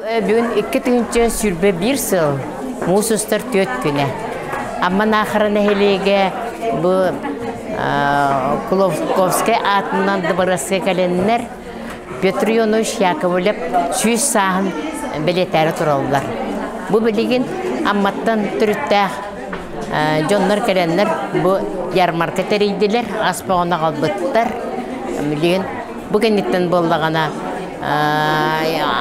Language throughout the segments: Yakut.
Бүгүн 2021 сыл муус устар түөрт күнэ. Амма Наахара нэһилиэгэ бу Кулаковскай аатынан дыбарыаска кэлэннэр Петр Ионович Яковлев 100 сааһын бэлиэтээри тураллар. Бу билигин Амматтан төрүттээх дьоннор кэлэннэр бу ярмарка тэрийдилэр, ас бөҕөнү аҕалбыттар. Билигин бу кэнниттэн буоллаҕына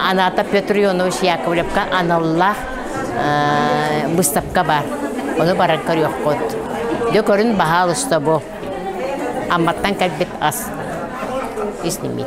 Аната Петр Ионович Яковлевка аналлаах выставка бар. Ону баран көрүөххүт. Дьэ көрүн баһаалыста бу. Амматтан кэлбит ас. Иснимит.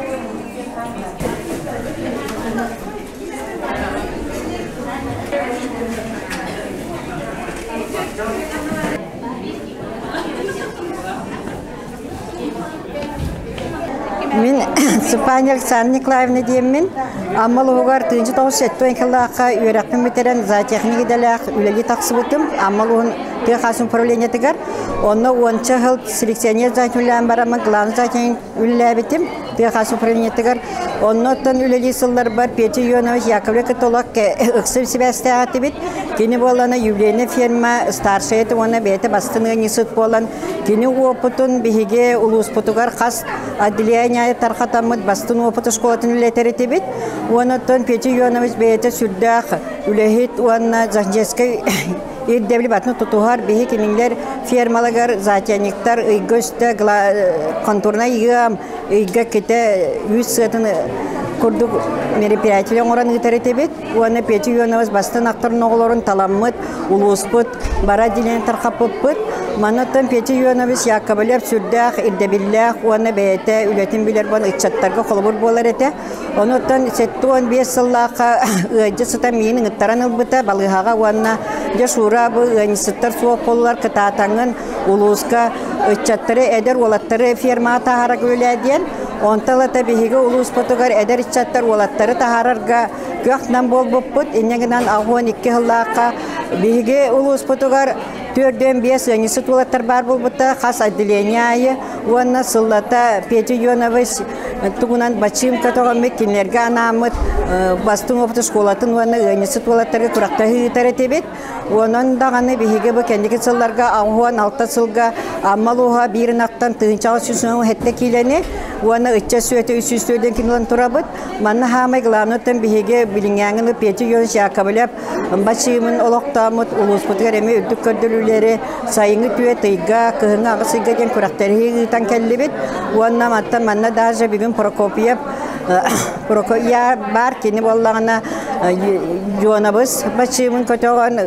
Мин Сыпаня Александра Николаевна диэммин. Амма улууһугар 1970 сыллаахха үөрэхпин бүтэрэн зоотехник идэлээх үлэлии тахсыбытым. Амма улууһун тыа хаһаайыстыбатын управлениетыгар. Онно уонча сыл селекционер зоотехник бараммын главный зоотехник үлэлээбитим тыа хаһаайыстыбатын управлениетыгар. Онно оттон үлэлии сылларбар Петя Ионович Яковлев кытолок ыксым сибээстээх этибит. Кини буолана юбилейная ферма старшай этэ уонна бэйэтэ бастыҥ ыанньыксыт буолан Кини уопутун биһиги улууспутугар хас отделение тархатаммыт бастын уопут школатын үлэтэр этибит. Уонна Петя Ионович бэйэтэ сүрдээх үлэһит уонна зоотехническай ирдэбили батын тутуһар биһи кинилэр фермалыгар зоотехниктар ыйга үстэ контурнай ыам ыйга ките үүт сыатын курдук мероприятие оҥорон ыытар этибит. Уонна Петя Ионович бастын ахтарын оҕолорун таламмыт, улууспут бара отделение тархаппыппыт. Маннаттан Петя Ионович Яковлев сүрдээх ирдэбиллээх уонна бэйэтэ үлэтин билэр буолан ыччаттарга холобур буолар этэ. Онуттан 75 сыллаахха ыалдьыт сытан миин ыҥыттаран ылбыта балыыһаҕа уонна дьэ Шура бу ыанньыксыттар суох буоллар кытаатаҥҥын улууска ыччаттары эдэр уолаттары фермаҕа таһаарарга үлээ диэн онтон ылата биһиги улууспутугар эдэр ыччаттар уолаттары таһаарарга көх-нам буолбуппут. Инньэ гынан 62 сыллаахха биһиги улууспутугар 45 ыанньыксыт уолаттар баар буолбуттара хас отделение аайы уонна сыллата Петя Ионович тугунан бачыым көтөҕөммүт кинилэргэ анааммыт бастыҥ опыт школатын уонна ыанньыксыт уолаттарга күрэхтэһии ыытар этибит. Онон даҕаны биһиги бу кэнники сылларга 86 сылга Амма улууһа биир ынахтан тыһыынчаҕа 117 киилэни уонна ыччат сүөтэ 304 килонан турабыт. Манна хаамай главныттан биһиги билиҥҥээҥҥин Петя Ионович Яковлев бачыымын олохтооммут улууспутугар эмиэ үрдүк көрдөрүүлэри сайыҥҥы түөрт ыйга, кыһыҥҥы аҕыс ыйга диэн күрэхтэһии ыытан кэллибит. Уонна мантан манна даже бүгүн Прокопьев Прокопья баар кини буоллаҕына Дьуонабыс бачыымын көтөҕөн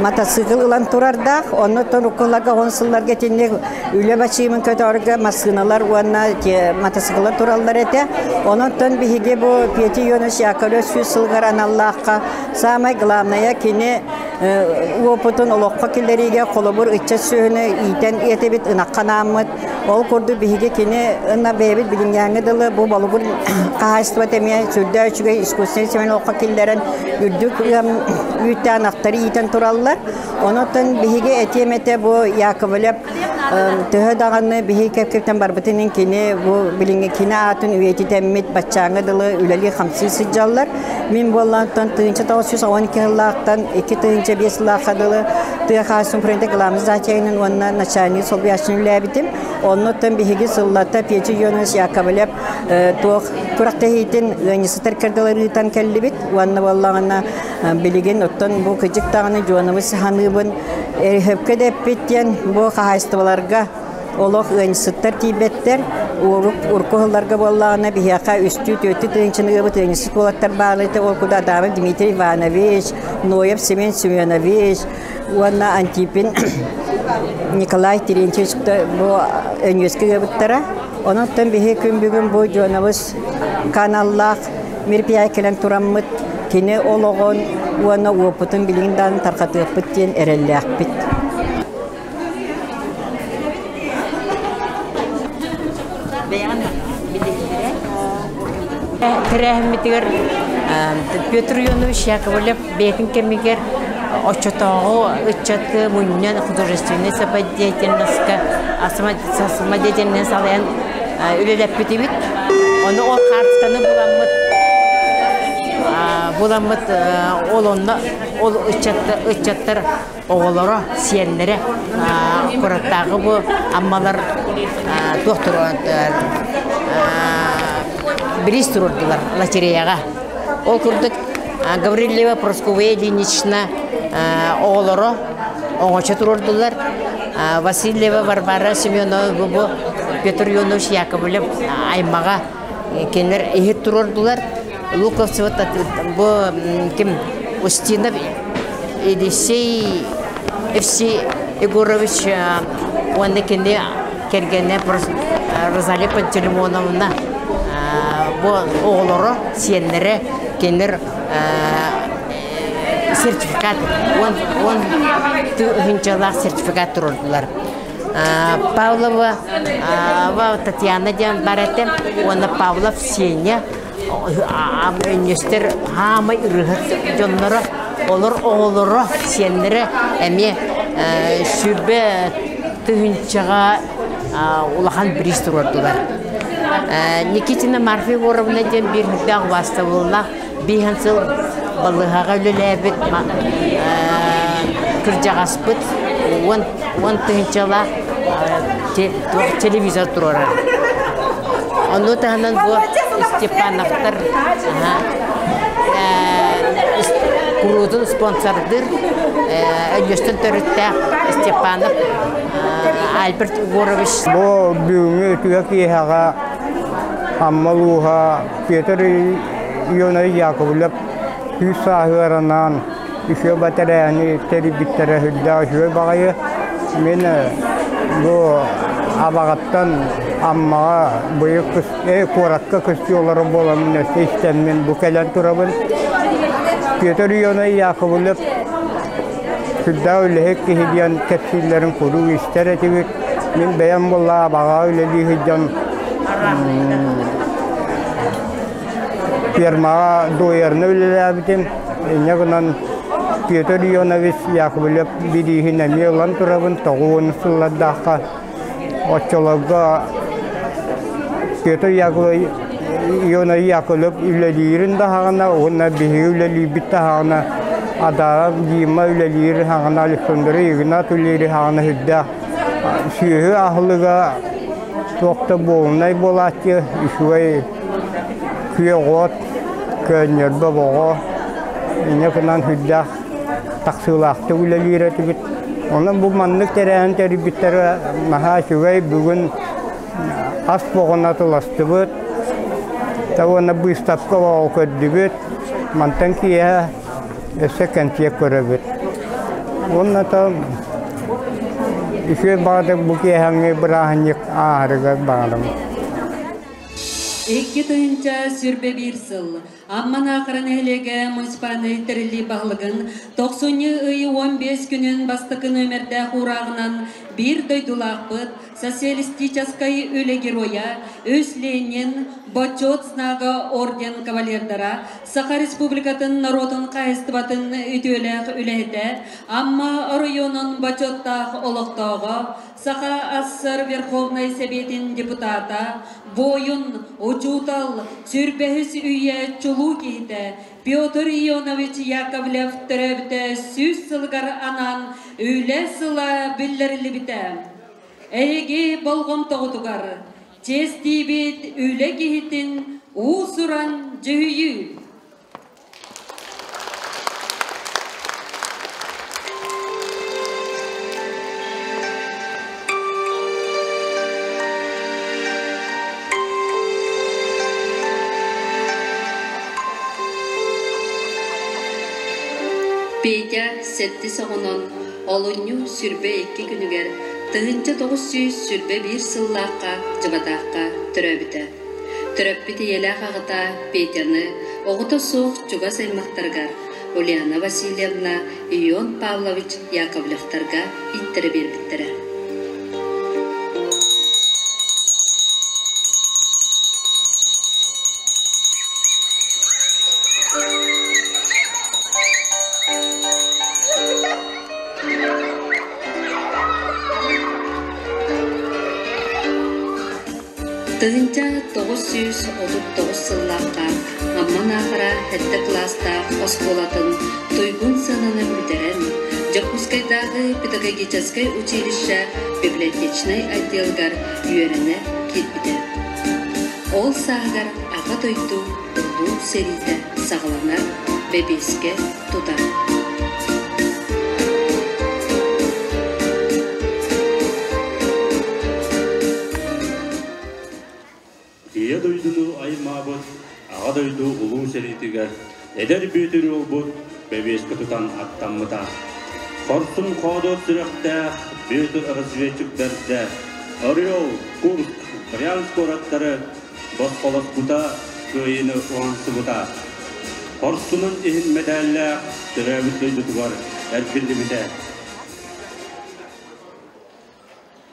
матасыыкыл ылан турардаах. Онно уруккуларга он сылларга итинник үлэ бачыымын көтөҕөргө массыыналар уонна матасыыкылар тураллар этэ. Онон биһиги бу Петя Ионович Яковлев 100 сылыгар аналлаахха самое главное кини уопутун олоххо киллэриигэ холобур ыччат сүөһүнү иитэн иэтэбит ынахха анааммыт. Ол курдук биһиги кини ына бэйэбит билиҥҥээҥҥи дылы бу Болугур хаһаайыстыбата эмиэ сүрдээх үчүгэй искусственный семен олоххо киллэрэн үрдүк ыам үүттээн аттары иитэн тураллар. Онон биһиги этиэм этэ бу Яковлев төһө даҕаны биһиги кэпкиттэн барбытын иһин кини бу билиҥҥи кини аатын үйэтитэммит баччааҥҥа дылы үлэлии-хамсыы сылдьаллар. Мин буоллаантан 1912 сыллаахтан 2005 сыллаахха дылы тыа хаһаайыстыбатын фронта главный зоотехнигынан уонна начальник солбуйааччынан үлэлээбитим. Оннуттан биһиги сыллата Петя Ионович Яковлев туох күрэхтэһиитин ыанньыксыттар кырдалар ыытан кэллибит. Уонна буоллаҕына билигин оттон бу кыдьык даҕаны дьуонабы саһаныыбын өһөпкө да эппит диэн бу хаһаайыстыбаларга олох ыанньыксыттар тиийбэттэр. Урукку сылларга буоллаҕына биһиэхэ үстүү түөртүү тыһыынчаны ыабыт ыанньыксыт уолаттар бааллар этэ. Ол курдук Адамов Дмитрий Иванович, Ноев Семен Семенович уонна Антипин Николай Терентьевич бу өнүөскэ ыабыттара. Онон биһи күн бүгүн бу дьуонабыс каналлаах мероприятие кэлэн тураммыт кини олоҕун уонна уопутун билигин даҕаны тарҕатыахпыт диэн эрэллээхпит. Тэрээһиммитигэр Петр Ионович Яковлев бэйэтин кэмигэр оччотооҕу ыччаты мунньан художественнай самодеятельноска самодеятельнай салайан үлэлэппитибит. Ону ол хаартысканы буламмыт. Буламмыт ол онно ол ыччаттар оҕолоро, сиэннэрэ куораттааҕы бу Аммалар туох бириис туруордулар лотереяҕа. Ол курдук Гаврильева Прасковья Ильинична оҕолоро оҥочо туруордулар. Васильева Варвара Семенова бу Петр Ионович Яковлев аймаҕа кинилэр иһит туруордулар. Луковцева бу ким Устинов Елисей Евсей Егорович уонна кини кэргэнэ Розалия Пантелеймоновна бу оҕолоро, сиэннэрэ кинилэр сертификат 10 тыһыынчалаах сертификат туруордулар. Павлова Татьяна диэн бар этэ уонна Павлов Сеня өнньүстэр хаамай ырыһыт дьонноро олор оҕолоро сиэннэрэ эмиэ сүрбэ тыһыынчаҕа улахан бириис туруордулар. Никитина Марфа Егоровна диэн биир үрдээх убаастабыллаах биэһэн сыл балыыһаҕа үлэлээбит кырдьаҕаспыт 10 тыһыынчалаах телевизор туруорар. Ону таһынан бу Степановтар куруутун спонсордыыр Өлүөстэн төрүттээх Степанов Альберт Егорович. Бу бүгүҥҥү үтүө киэһэҕэ Амма улууһа Петр Ионович Яковлев сүүс сааһыаранаан үчүгэй бэтэрээни тэрийбиттэрэ сүрдээх үчүгэй баҕайы. Мин бу Абаҕаттан Аммаҕа быйыл куоракка көстүү олорор буоламмын өссө истэммин бу кэлэн турабын. Петр Ионович Яковлев сүрдээх үлэһит киһи диэн кэпсииллэрин куруук истэр этибит. Мин бэйэм буолла Абаҕаҕа үлэлии сылдьан Фермаҕа дуойарына үлэлээбитим. Инньэ гынан Петр Ионович Яковлев бирииһин эмиэ ылан турабын, 90 сыллардаахха. Оччолорго Петр Ионович Яковлев үлэлиирин да хаҕына уонна биһиги үлэлиирбит да хаҕына Адаров Дима үлэлиир хаҕына Александр Игнат үлэлиир хаҕына сүрдээх сүөһү аһылыга туох да буолунай буолааччы, үчүгэй күөх от, көөнньөрбө боҕо, инньэ гынан сүрдээх тахсыылаахтык үлэлиир этибит. Онон бу маннык тэрээһин тэрийбиттэрэ наһаа үчүгэй. Бүгүн ас боҕун атыластыбыт, уонна быыстапка боҕо көрдүбүт. Мантан киэһэ өссө кэнсиэр көрөбүт. Уонна үчүгэй баҕатык бу киэһэҥҥи бырааһынньык ааһарыгар баҕарабын. 2021 сыл Амма Наахара нэһилиэгэ муниципальнай тэриллии баһылыгын тохсунньу ый 15 күнүн бастакы нүөмэрдээх уурааҕынан биир дойдулаахпыт социалистическай үлэ геройа, үс Ленин, Бочуот знага орден кавалердара, Саха Республикатын норуотун хаһайыстыбатын үтүөлээх үлэһитэ, Амма оройуонун бочуоттаах олохтооҕо, Саха АССР Верховнай Сэбиэтин депутата, буойун, учуутал, сүрбэһис үйэ чулуу киһитэ Петр Ионович Яковлев төрөөбүтэ 100 сылыгар анаан Үлэ сыла биллэриллибитэ. Эһиги болҕомтоҕутугар чиэстиибит үлэ киһитин уус-уран дьүһүйүү. Петя сэттис оҕонон олунньу 22 күнүгэр 1921 сыллаахха Дьыбатаахха төрөөбүтэ. Төрөппүт ийэлээх аҕата Петяны оҕото суох чугас аймахтарыгар Ульяна Васильевна, Ион Павлович Яковлевтарга ииттэрэ биэрбиттэрэ. 1939 сыллаахха Амма Наахара сэттэ кылаастаах оскуолатын туйгун сыананы бүтэрэн, Дьокуускайдааҕы педагогическай училище библиотечнай отделыгар үөрэнэ киирбитэ. Ол сааһыгар Аҕа дойду Улуу сэриитэ саҕаланар, бэбиэскэ тутар. Ийэ дойдуну аймаабыт Аҕа дойду Улуу сэриитигэр эдэр Бүөтүр уолбут бэбиэскэ тутан аттаммыта. Хорсун хоодуот сүрэхтээх Бүөтүр разведчик бэрдэ Орел, Курск, Брянск куораттары босхолоспута, кыайыыны уһансыбыта. Хорсунун иһин мэтээллээх төрөөбүт дойдутугар эргиллибитэ.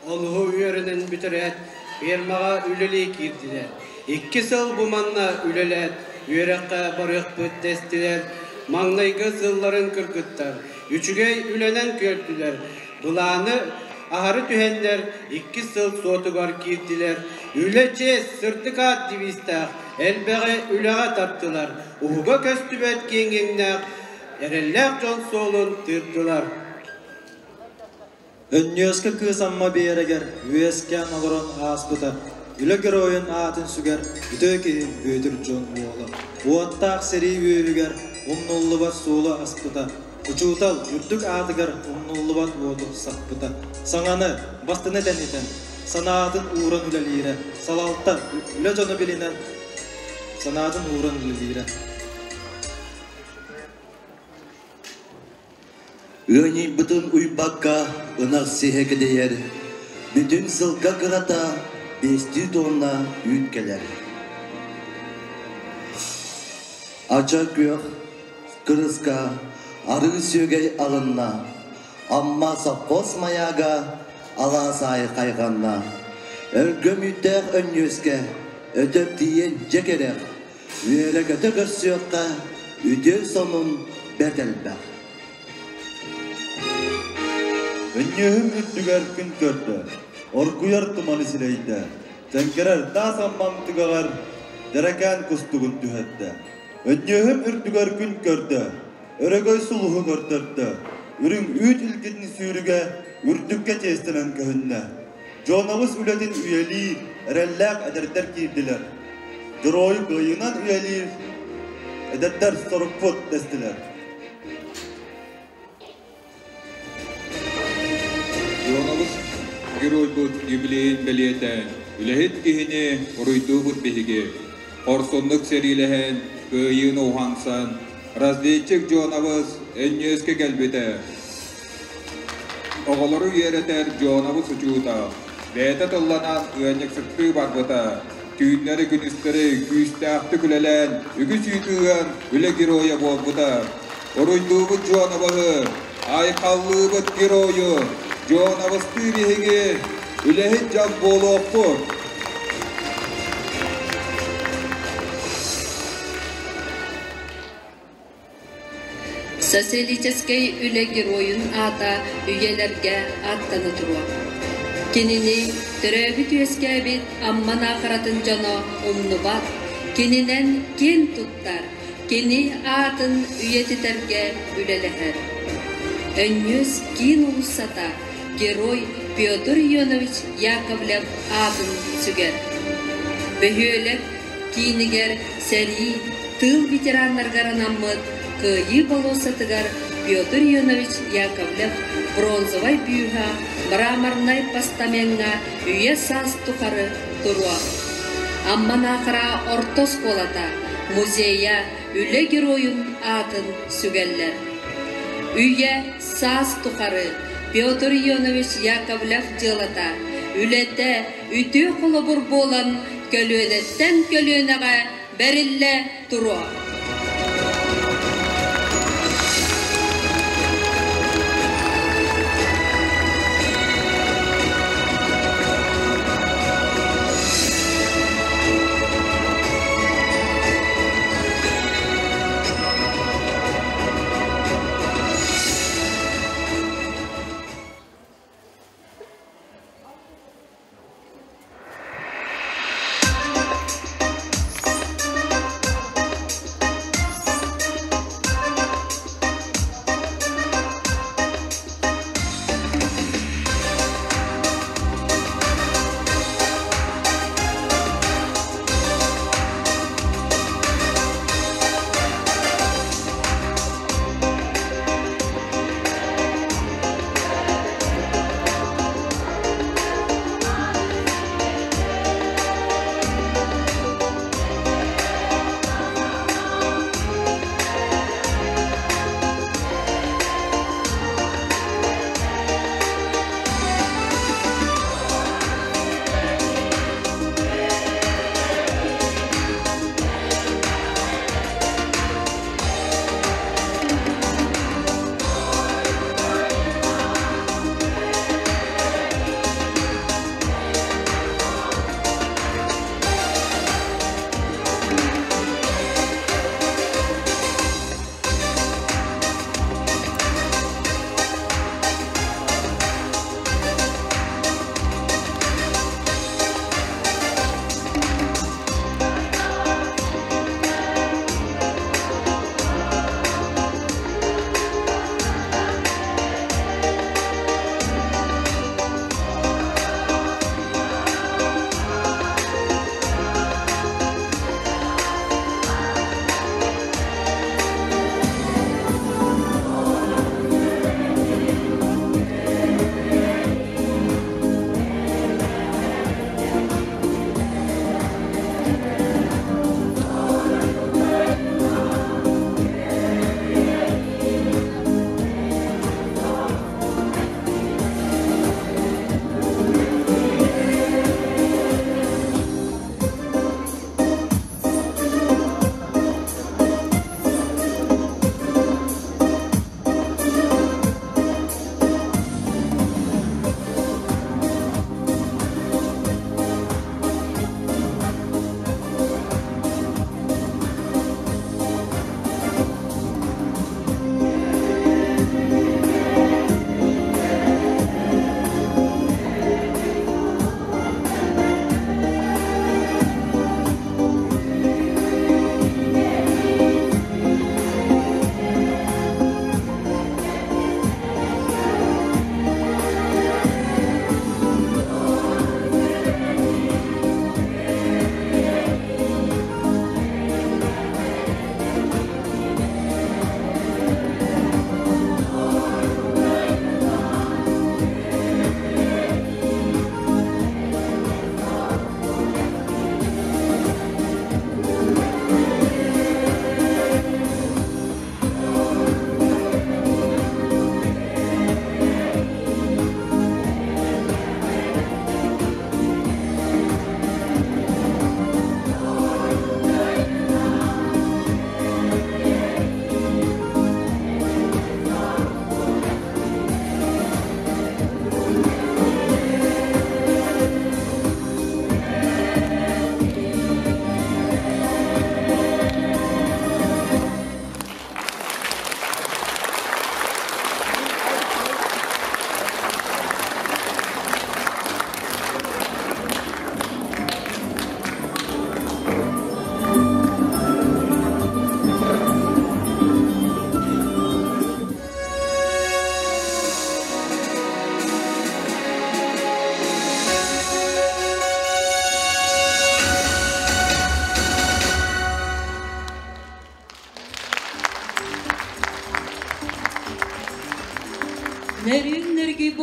Онуһу үөрэнэн бүтэрээт, фермаҕа үлэлии киирдилэр. Икки сыл бу манна үлэлээт, үөрэххэ барыахпыт дэстилэр. Маҥнайгы сылларын кыргыттар үчүгэй үлэнэн көрдүлэр. Былааны аһары түһэннэр икки сыл суотугар киирдилэр. Үлэ чиэс, сырдык аат девизтээх элбэҕи үлэҕэ тартылар. Уһуга көстүбэт киэҥ-иҥнээх эрэллээх дьон суолун тыырдылар. Өнньүөскэ кыыс Амма биэрэгэр үөскээн олорон ааспыта, үлэ геройун аатын сүгэр үтүө киһи Бүөтүр Дьон уола. Уоттаах сэрии үөһүгэр умнуллубат суолу аспыта, учуутал үрдүк аатыгар умнуллубат уоту сахпыта. Саҥаны, бастыны тэнитэн, санаатын ууран үлэлиирэ, салалта үлэ дьоно билинэн, санаатын ууран үлэлиирэ. Ыанньыйбытын уйбакка ынах сиһэ кэдэйэр, бүтүн сылга кырата биэстии тонна үүт кэлэр. Ача күөх кырыска арыы сүөгэй алынна, Амма совхоз маяга алаас аайы хайҕанна. Өлгөм үүттээх Өнньүөскэ өтөр тиийэн дьэ кэрэх, Үөрэ-көтө көрсүөххэ үтүө сонун бэрт элбэх. Өнньүөһүм үрдүгэр күн көрдө, оргуйар туманы силэйдэ, дьэҥкэрэр таас аммам түгэҕэр дьэрэкээн кустугун түһэрдэ. Өнньүөһүм үрдүгэр күн көрдө, өрөгөй сулуһу көрдөрдө, үрүҥ үүт илгитин сүүрүгэ үрдүккэ чиэстэнэн көһүннэ. Дьуонабыс үлэтин үйэлиир, эрэллээх эдэрдэр киирдилэр. Дьоруойу кыайыынан үйэлиир эдэрдэр сорукпут дэстилэр. Дьуонабыс геройбут юбилейын бэлиэтээн, үлэһит киһини уруйдуубут биһиги. Хорсуннук сэриилэһэн, кыайыыны уһансан, разведчик Дьуонабыс Өнньүөскэ кэлбитэ. Оҕолору үөрэтэр Дьуонабыс учуутал, бэйэтэ тылланан ыанньыксыттыы барбыта. Түүннэри-күнүстэри күүстээхтик үлэлээн, үгүс үүтү ыан үлэ геройа буолбута. Уруйдуубут Дьуонабыһы, айхаллыыбыт геройу, Дьуонабыстыы биһиги үлэһит дьон буолуохпут. Социалистическай үлэ геройун аата үйэлэргэ ааттана туруо. Кинини төрөөбүт-үөскээбит Амма Наахаратын дьоно умнубат, кининэн киэн туттар, кини аатын үйэтитэргэ үлэлэһэр. Өнньүөс киин уулуссата герой Петр Ионович Яковлев аатын сүгэр. Бөһүөлэк киинигэр сэрии, тыыл ветераннарыгар анаммыт Кыайыы болуоссатыгар Петр Ионович Яковлев бронзовай бүүһэ мраморнай постамеҥҥа үйэ-саас тухары туруо. Амма Наахара орто оскуолата, музейа үлэ геройун аатын сүгэллэр. Үйэ саас тухары Петр Ионович Яковлев дьыалата, үлэтэ үтүө холобур буолан көлүөнэттэн көлүөнэҕэ бэриллэ туруо.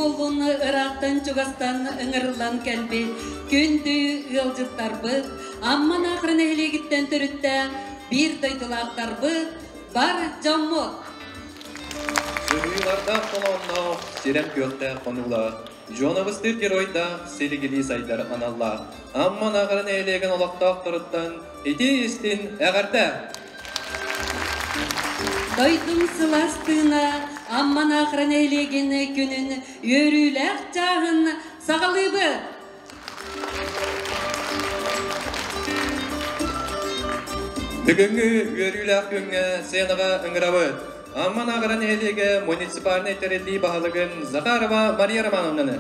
буоллун ыраахтан-чугастан ыҥырыллан кэлбит күндү ыалдьыттарбыт, Амма Наахара нэһилиэгиттэн төрүттээх биир дойдулаахтарбыт, бар дьоммут! Сыһыылардаах толоонноох, сирэм күөхтээх хонуулаах, Дьуонабыстыыр геройдаах, силигилии сайдар аналлаах Амма Наахара нэһилиэгин олохтоохторуттан итии истин эҕэрдэ! Дойдум сылаас тыына Амма Наахара нэһилиэгин күнүн үөрүүлээх чааһын саҕалыыбыт! Бүгүҥҥү үөрүүлээх күҥҥэ сценаҕа ыҥырабыт. Амма Наахара нэһилиэгэ муниципальнай тэриллии баһылыгын Захарова Мария Романовнаны.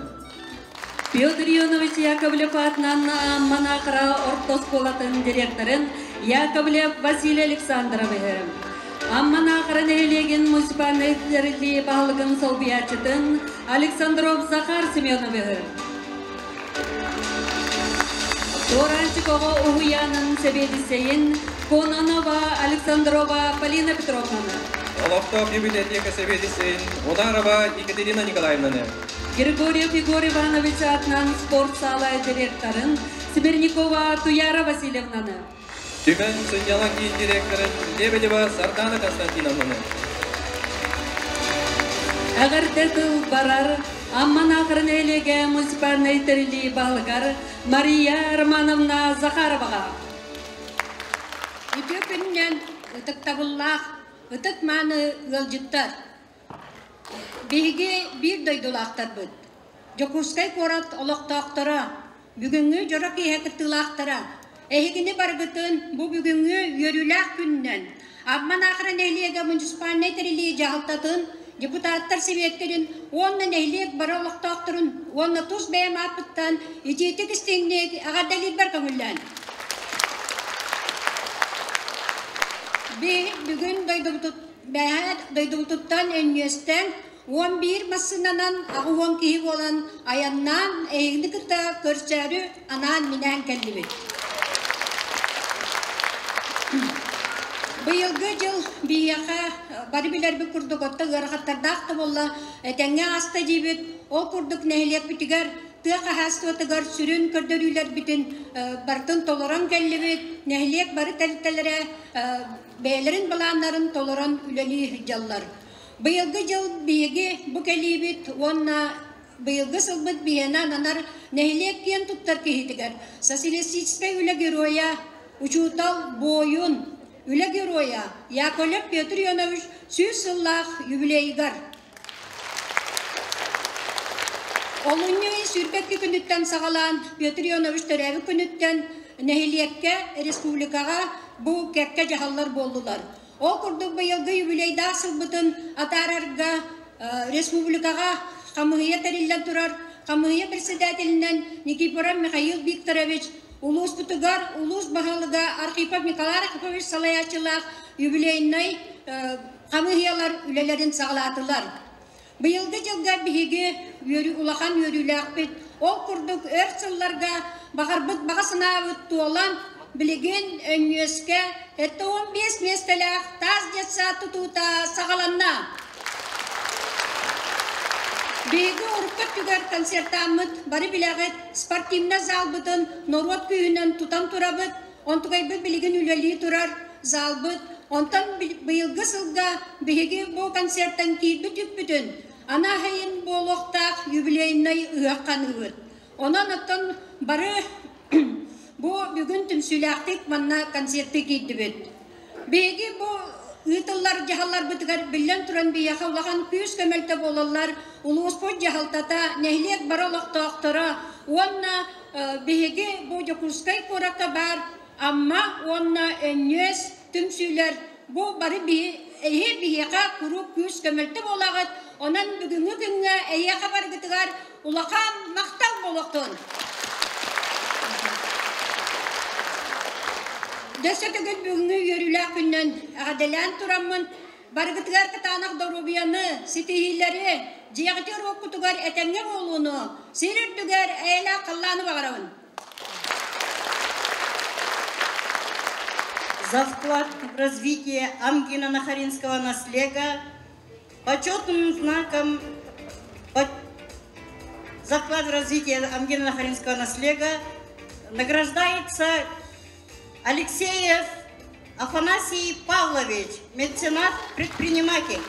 Петр Ионович Яковлев аатынан Амма Наахара орто оскуолатын директорын Яковлев Василий Александровиһы, Амма Наахара нэһилиэгин муниципальнай тэриллии баһылыгын солбуйааччытын Александров Захар Семеновиһы, Туораанчык оҕо уһуйаанын сэбиэдиссэйин Кононова Александрова Полина Петровнаны, Олохтоох библиотека сэбиэдиссэйин Ударова Екатерина Николаевнаны, Григорьев Егор Иванович аатынан спортсаала директорын Смирникова Туяра Васильевнаны, Түмэн сынньалаҥ киин директорын Лебедева Сардана Константиновнаны, Эҕэрдэ тыл барар Амма Наахара нэһилиэгэ муниципальнай тэриллии баһылыгар Мария Романовна Захароваҕа. Үтүө күнүнэн ытыктабыллаах, ытык-мааны ыалдьыттар! Биһиги биир дойдулаахтарбыт, Дьокуускай куорат олохтоохторо, бүгүҥҥү дьоро киэһэ кыттыылаахтара, эһигини барыгытын бу бүгүҥҥү үөрүүлээх күнүнэн Амма Наахара нэһилиэгэ муниципальнай тэриллии дьаһалтатын, депутаттар сэбиэттэрин уонна нэһилиэк бары олохтоохторун уонна тус бэйэм ааппыттан итиитик истиҥник эҕэрдэлиирбэр көҥүллээн. Биһиги бүгүн дойдубутут Бэҕэһээ дойдубутуттан Өнньүөстэн 11 массыынанан 80 киһи буолан айаннаан эһигини кытта көрсөөрү анаан-минээн кэллибит. Быйылгы дьыл биһиэхэ бары билэрбит курдук оттон ыарахаттардаах да буолла этэҥҥэ ааста диибит. Ол курдук нэһилиэкпитигэр тыа хаһаайыстыбатыгар сүрүн көрдөрүүлэрбитин барытын толорон кэллибит. Нэһилиэк бары тэрилтэлэрэ бэйэлэрин былааннарын толорон үлэлии сылдьаллар. Быйылгы дьыл биһиги бу кэлиибит уонна быйылгы сылбыт биһиэнэ ананар нэһилиэк киэн туттар киһитигэр социалистическай үлэ геройа, учуутал, буойун, үлэ геройа Яковлев Петр Ионович 100 сыллаах юбилейыгар. Олунньу ый 22 күнүттэн саҕалаан Петр Ионович төрөөбүт күнүттэн нэһилиэккэ, республикаҕа бу кэккэ дьаһаллар буоллулар. Ол курдук быйылгы юбилейдаах сылбытын атаарарга республикаҕа хамыыһыйа тэриллэн турар. Хамыыһыйа председателинэн Никифоров Михаил Викторович, улууспутугар улуус баһылыга Архипов Николай Архипович салайааччылаах юбилейнай хамыыһыйалар үлэлэрин саҕалаатылар. Быйылгы дьылга биһиги үөрүү улахан үөрүүлээхпит. Ол курдук өр сылларга баҕарбыт баҕа санаабыт туолан, билигин Өнньүөскэ 75 миэстэлээх таас детсад тутуута саҕаланна. Биһиги урукку өттүгэр концертааммыт бары билэҕит спортивнай залбытын норуот күүһүнэн тутан турабыт. Онтукайбыт билигин үлэлии турар залбыт. Онтон быйылгы сылга биһиги бу концертан киирбит үппүтүн анаһайын буолуохтаах юбилейнай ыһыах ханыыбыт. Онон оттон бары бу бүгүн түмсүүлээхтик манна концертыы киирдибит. Биһиги бу ыытыллар дьаһалларбытыгар биллэн туран биһиэхэ улахан күүс көмөлтө буолаллар улууспут дьаһалтата, нэһилиэк бары олохтоохторо уонна биһиги бу Дьокуускай куоракка баар Амма уонна Өнньүөс түмсүүлэр бу бары эһи биһиэхэ куруук күүс көмөлтө буолаҕыт. Онон бүгүҥҥү күҥҥэ эһиэхэ барыгытыгар улахан махтал буолуохтун! Дөссө төгүл бүгүҥҥү үөрүүлээх күнүнэн эҕэрдэлээн тураммын, барыгытыгар кытаанах доруобуйаны, ситиһиилэри, дьиэҕитигэр уоккутугар этэҥҥэ буолууну, сир үрдүгэр эйэлээх халлааны баҕарабын! За вклад в развитие Амгина-Нахаринского наслега почетным знаком за вклад в развитие Амгино-Нахаринского наслега награждается Алексеев Афанасий Павлович, меценат-предприниматель.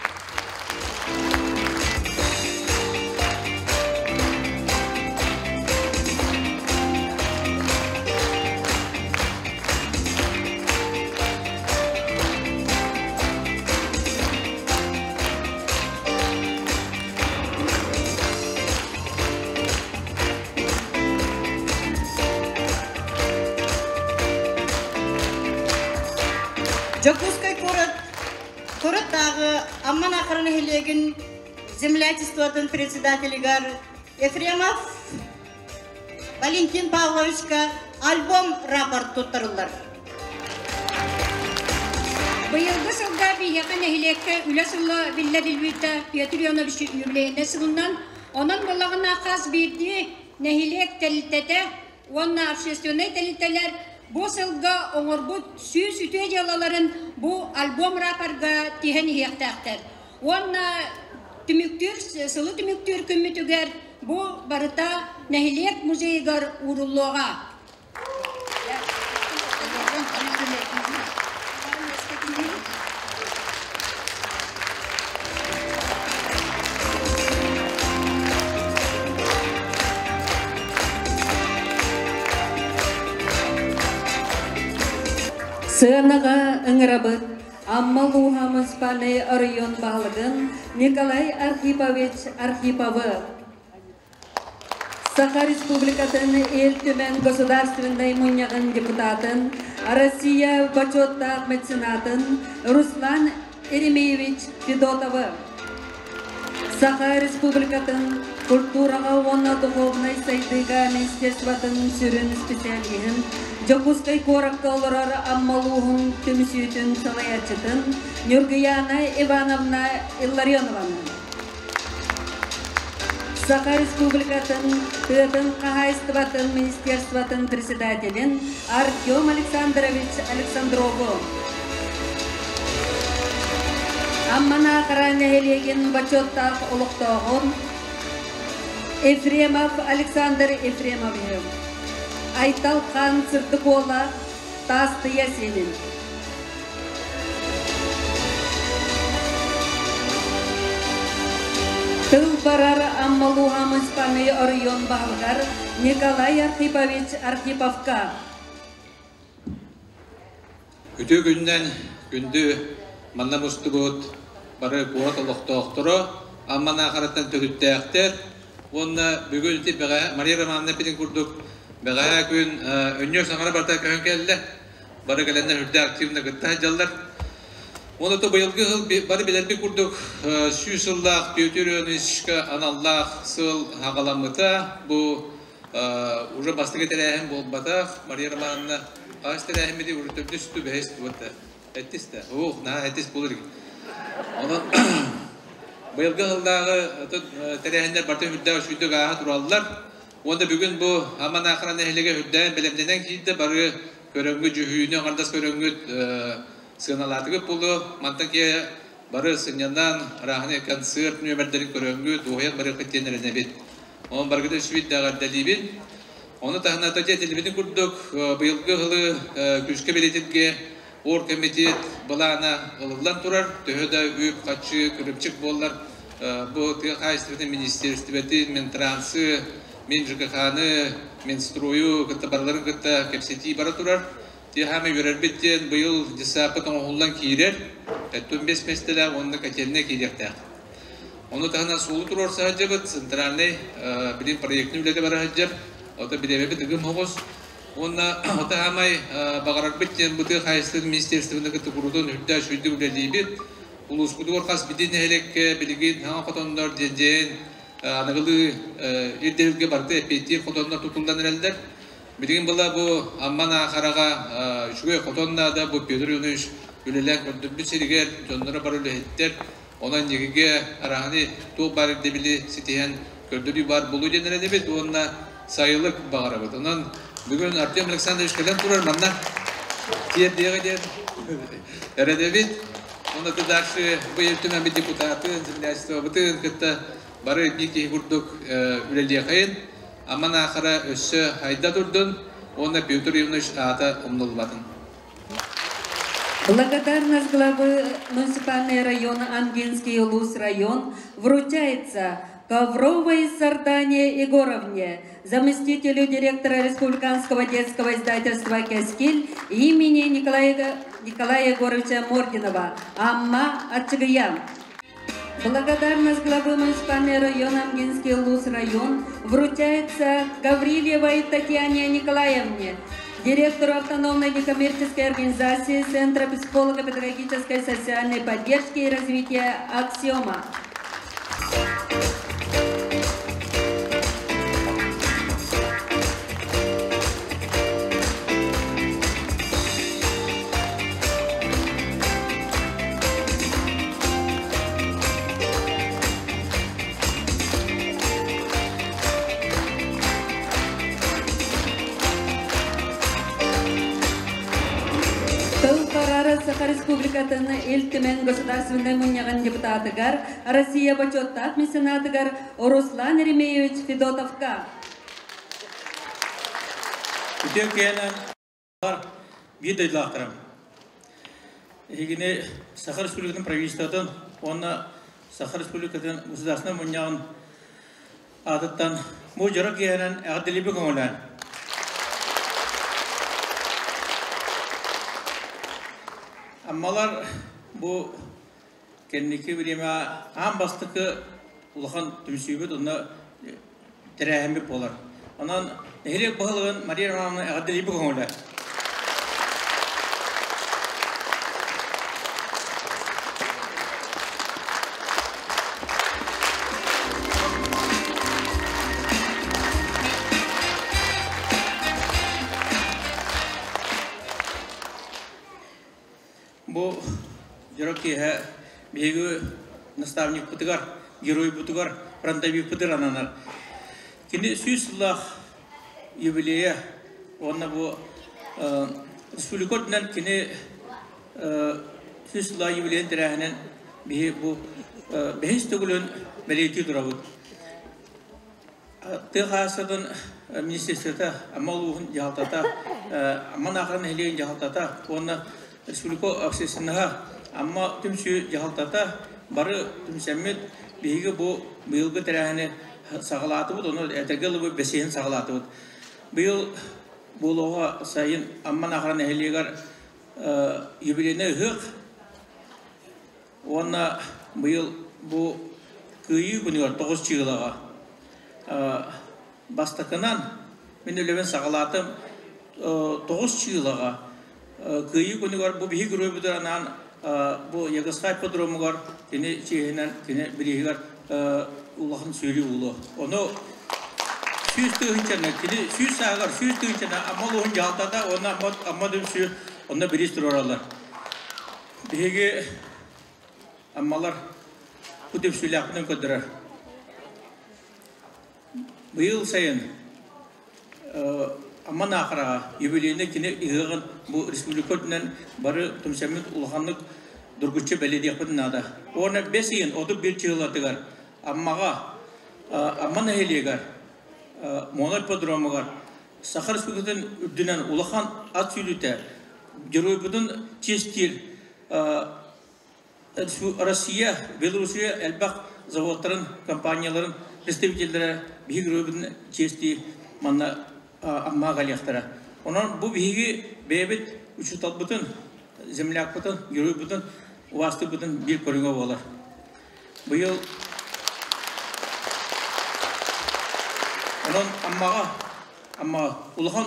Дьокуускай куорат куораттааҕы Амма Наахара нэһилиэгин землячествотын председателигэр Ефремов Валентин Павловичка альбом рапорт туттарыллар. Быйылгы сылга биһиэхэ нэһилиэккэ үлэ сыла биллэриллибитэ Петр Ионович юбилейнай сылынан, онон буоллаҕына хас биирдии нэһилиэк тэрилтэтэ уонна общественнай тэрилтэлэр бу сылга оҥорбут 100 үтүө дьыалаларын бу альбом рапорга тиһэн иһиэхтээхтэр. Уонна түмүктүүр сылы түмүктүүр күммүтүгэр бу барыта нэһилиэк музейыгар ууруллуоҕа. Сыанаҕа ыҥырабыт Амма улууһа муниципальнай оройуон баһылыгын Николай Архипович Архиповы. Саха Республикатын Ил Түмэн Государственнай Мунньаҕын депутатын, Россия бочуоттаах меценатын Руслан Еремеевич Федотовы. Саха Республикатын культураҕа уонна духовнай сайдыыга министерствотын сүрүн специалиһын, Дьокуускай куоракка олорор Амма улууһун түмсүүтүн салайааччытын Ньургуяна Ивановна Илларионованы. Саха Республикатын тыатын хаһаайыстыбатын министерствотын председателин Артем Александрович Александрову. Амма Наахара нэһилиэгин бочуоттаах олохтооҕун Ефремов Александр Ефремовиһы, Айтал Хан Сырдык уола Таастыйа сиэнин. Тыл барар Аммалууһа муниципальнай оройуон баһылыгар Николай Архипович Архиповка. Үтүө күнүнэн күндү манна мустубут бары куорат олохтоохторо, Амма Наахараттан төрүттээхтэр уонна бүгүн ити бэҕэһээ Мария Романовна эппитин курдук бэҕэһээ күн өнньүөр саҥара барыта көһөн кэллэ. Бары кэлэннэр үрдэ активно кытта сылдьаллар. Уонна то быйылгы сыл бары билэрбит курдук 100 сыллаах Петр Ионовичка аналлаах сыл хаҕаламмыта. Бу уже бастакы тэрээһин буолбатах. Мария Романовна хас тэрээһиммити уже төрдүс ту бэһис туотта. Эттис да. Ух, наһаа эттис буолар. Онон быйылгы сылдааҕы тэрээһиннэр барыта үрдээх үчүгүйдүк ааһа тураллар. Уонна бүгүн бу Амма Наахара нэһилиэгэ үрдээн бэлэмнэнэн киирдэ. Бары көрөҥҥүт дьүһүйүүнү аҥардас көрөҥҥүт сыаналаатыгыт буолуо. Мантан киһи бары сынньанан, арааһынай концерт нүөмэрдэрин көрөҥҥүт, дуоһуйан барыаххыт диэн эрэнэбит. Онон барыгыта үсүбүт дэҕэрдэлиибин. Ону таһынан ата этиллибитин курдук, быйылгы ыһылы күүскэ бэлиэтиргэ оргкомитет былаана ылыллан турар. Төһө да үп-харчы кырыымчык буоллар, бу тыа хаһаайыстыбатын министиэристибэтин, Минтрансы, Мин ЖКХ-ны, Минстрою кытта барыларын кытта кэпсэтии бара турар. Тиэхаамы үөрэрбит диэн быйыл десаппыт оҥоһуллан киирэр, 45 миэстэлээх уонна котельнай киириэхтээх. Ону таһынан суолу туруорса сылдьабыт, центральный билим проектын үлэтэ бара сылдьар. Ото бириэмэбит ыгым оҕус. Уонна ото хаамай баҕарарбыт диэн бу тыа хаһаайыстыбатын министерствотын кытта курутун үрдэ үчүгэйдик үлэлиибит. Улууспутугар хас биирдии нэһилиэккэ билигин саҥа хотоннор дьиэдьээн аныгылыы ирдэбилгэ барыта эппиэттиир хотоннор тутуллан эрэллэр. Билигин была бу Амма Наахараҕа үчүгэй хотон наада, бу Петр Иванович үлэлээн көрдөрбүт сиригэр дьонноро бары үлэһиттэр. Онон ньигигэ арааһыны туох баар ирдэбили ситиһэн көрдөрүү баар буолуо диэн эрэнэбит уонна сайылык баҕарабыт. Онон бүгүн Артем Александрович кэлэн турар манна тиэрдиэҕэ диэн эрэнэбит. Онно дальше бу Ил Түмэн депутаты, землячествобытын кытта Бары биир киһи курдук үлэлиэхэйин, Аман Аахара өссө хайда турдун уонна Петр Иванович аата умнуллубатын. Благодарность главы муниципального района Амгинский Улус район вручается Ковровой Сардане Егоровне, заместителю директора Республиканского детского издательства «Кескиль» имени Николая, Николая Егоровича Мординова, Амма Ачыгыя. Благодарность главы муниципального района Амгинский Улус район вручается Гаврилевой Татьяне Николаевне, директору автономной некоммерческой организации Центра психолого-педагогической социальной поддержки и развития «Аксиома». Тыл барара Саха Республикатын Ил Түмэн Государственнай Мунньаҕын депутатыгар, Россия бочуоттаах меценатыгар Руслан Еремеевич Федотовка. Үтүө киэнэн биир дойдулаахтарым. Эһигини Саха Республикатын правительствотын уонна Саха Республикатын Государственнай Мунньаҕын аатыттан бу дьоро киэһэнэн эҕэрдэлиибин көҥүлээн. Аммалар бу кэнники бириэмэ аан бастакы улахан түмсүүбүт онно тэрээһиммит буолар. Онон нэһилиэк баһылыгын Мария Романовна эҕэрдэлиибин көҥүлэ. Бу дьоро киэһэ биһиги наставникпытыгар, геройбутугар, фронтовикпытыгар ананар. Кини 100 сыллаах юбилейа уонна бу республика үрдүнэн кини 100 сыллаах юбилейын тэрээһинэн биһи бу бэһис төгүлүн бэлиэтии турабыт. Тыа хаһаайыстыбатын министерствота, Амма улууһун дьаһалтата, Амма Наахара нэһилиэгин дьаһалтата уонна республика общественноһа, Амма түмсүү дьаһалтата бары түмсэммит биһиги бу быйылгы тэрээһини саҕалаатыбыт, ону этэргэ ылыбыт бэсиһин саҕалаатыбыт. Быйыл буолуоҕа сайын Амма Наахара нэһилиэгэр юбилейнай ыһыах Уонна быйыл бу Кыайыы күнүгэр 9 чыылаҕа бастакынан мин үлэбин саҕалаатым 9 чыылаҕа Кыайыы күнүгэр бу биһиги геройбутугар анаан бу Ягоскай ипподромугар кини чиэһинэн кини бирииһигэр улахан сүүрүү буолуо. Ону 100 тыһыынчаны кини 100 сааһыгар 100 тыһыынчаны Амма улууһун дьаһалтата уонна Амма түмсүү онно бириис туруораллар. Биһиги Аммалар бу түмсүүлээхпитин көрдөрөр. Быйыл сайын Амма Наахараҕа юбилейнай кини ыһыаҕын бу республика үрдүнэн бары түмсэммит улаханнык дургуччу бэлиэтиэхпитин наада. Уонна бэс ыйын 31 чыһылатыгар Аммаҕа Амма нэһилиэгэр Моно ипподромугар Саха Республикатын үрдүнэн улахан ат сүүрүүтэ Геройбутун чиэстиир Россия, Белоруссия элбэх заводтарын, компанияларын представителлэрэ биһиги геройбутун чиэстии манна Аммаҕа кэлиэхтэрэ. Онон бу биһиги бэйэбит учууталбытын, землякпытын, геройбутун убаастыырбытын биир көрүҥэ буолар. Быйыл онон Аммаҕа Аммаҕа улахан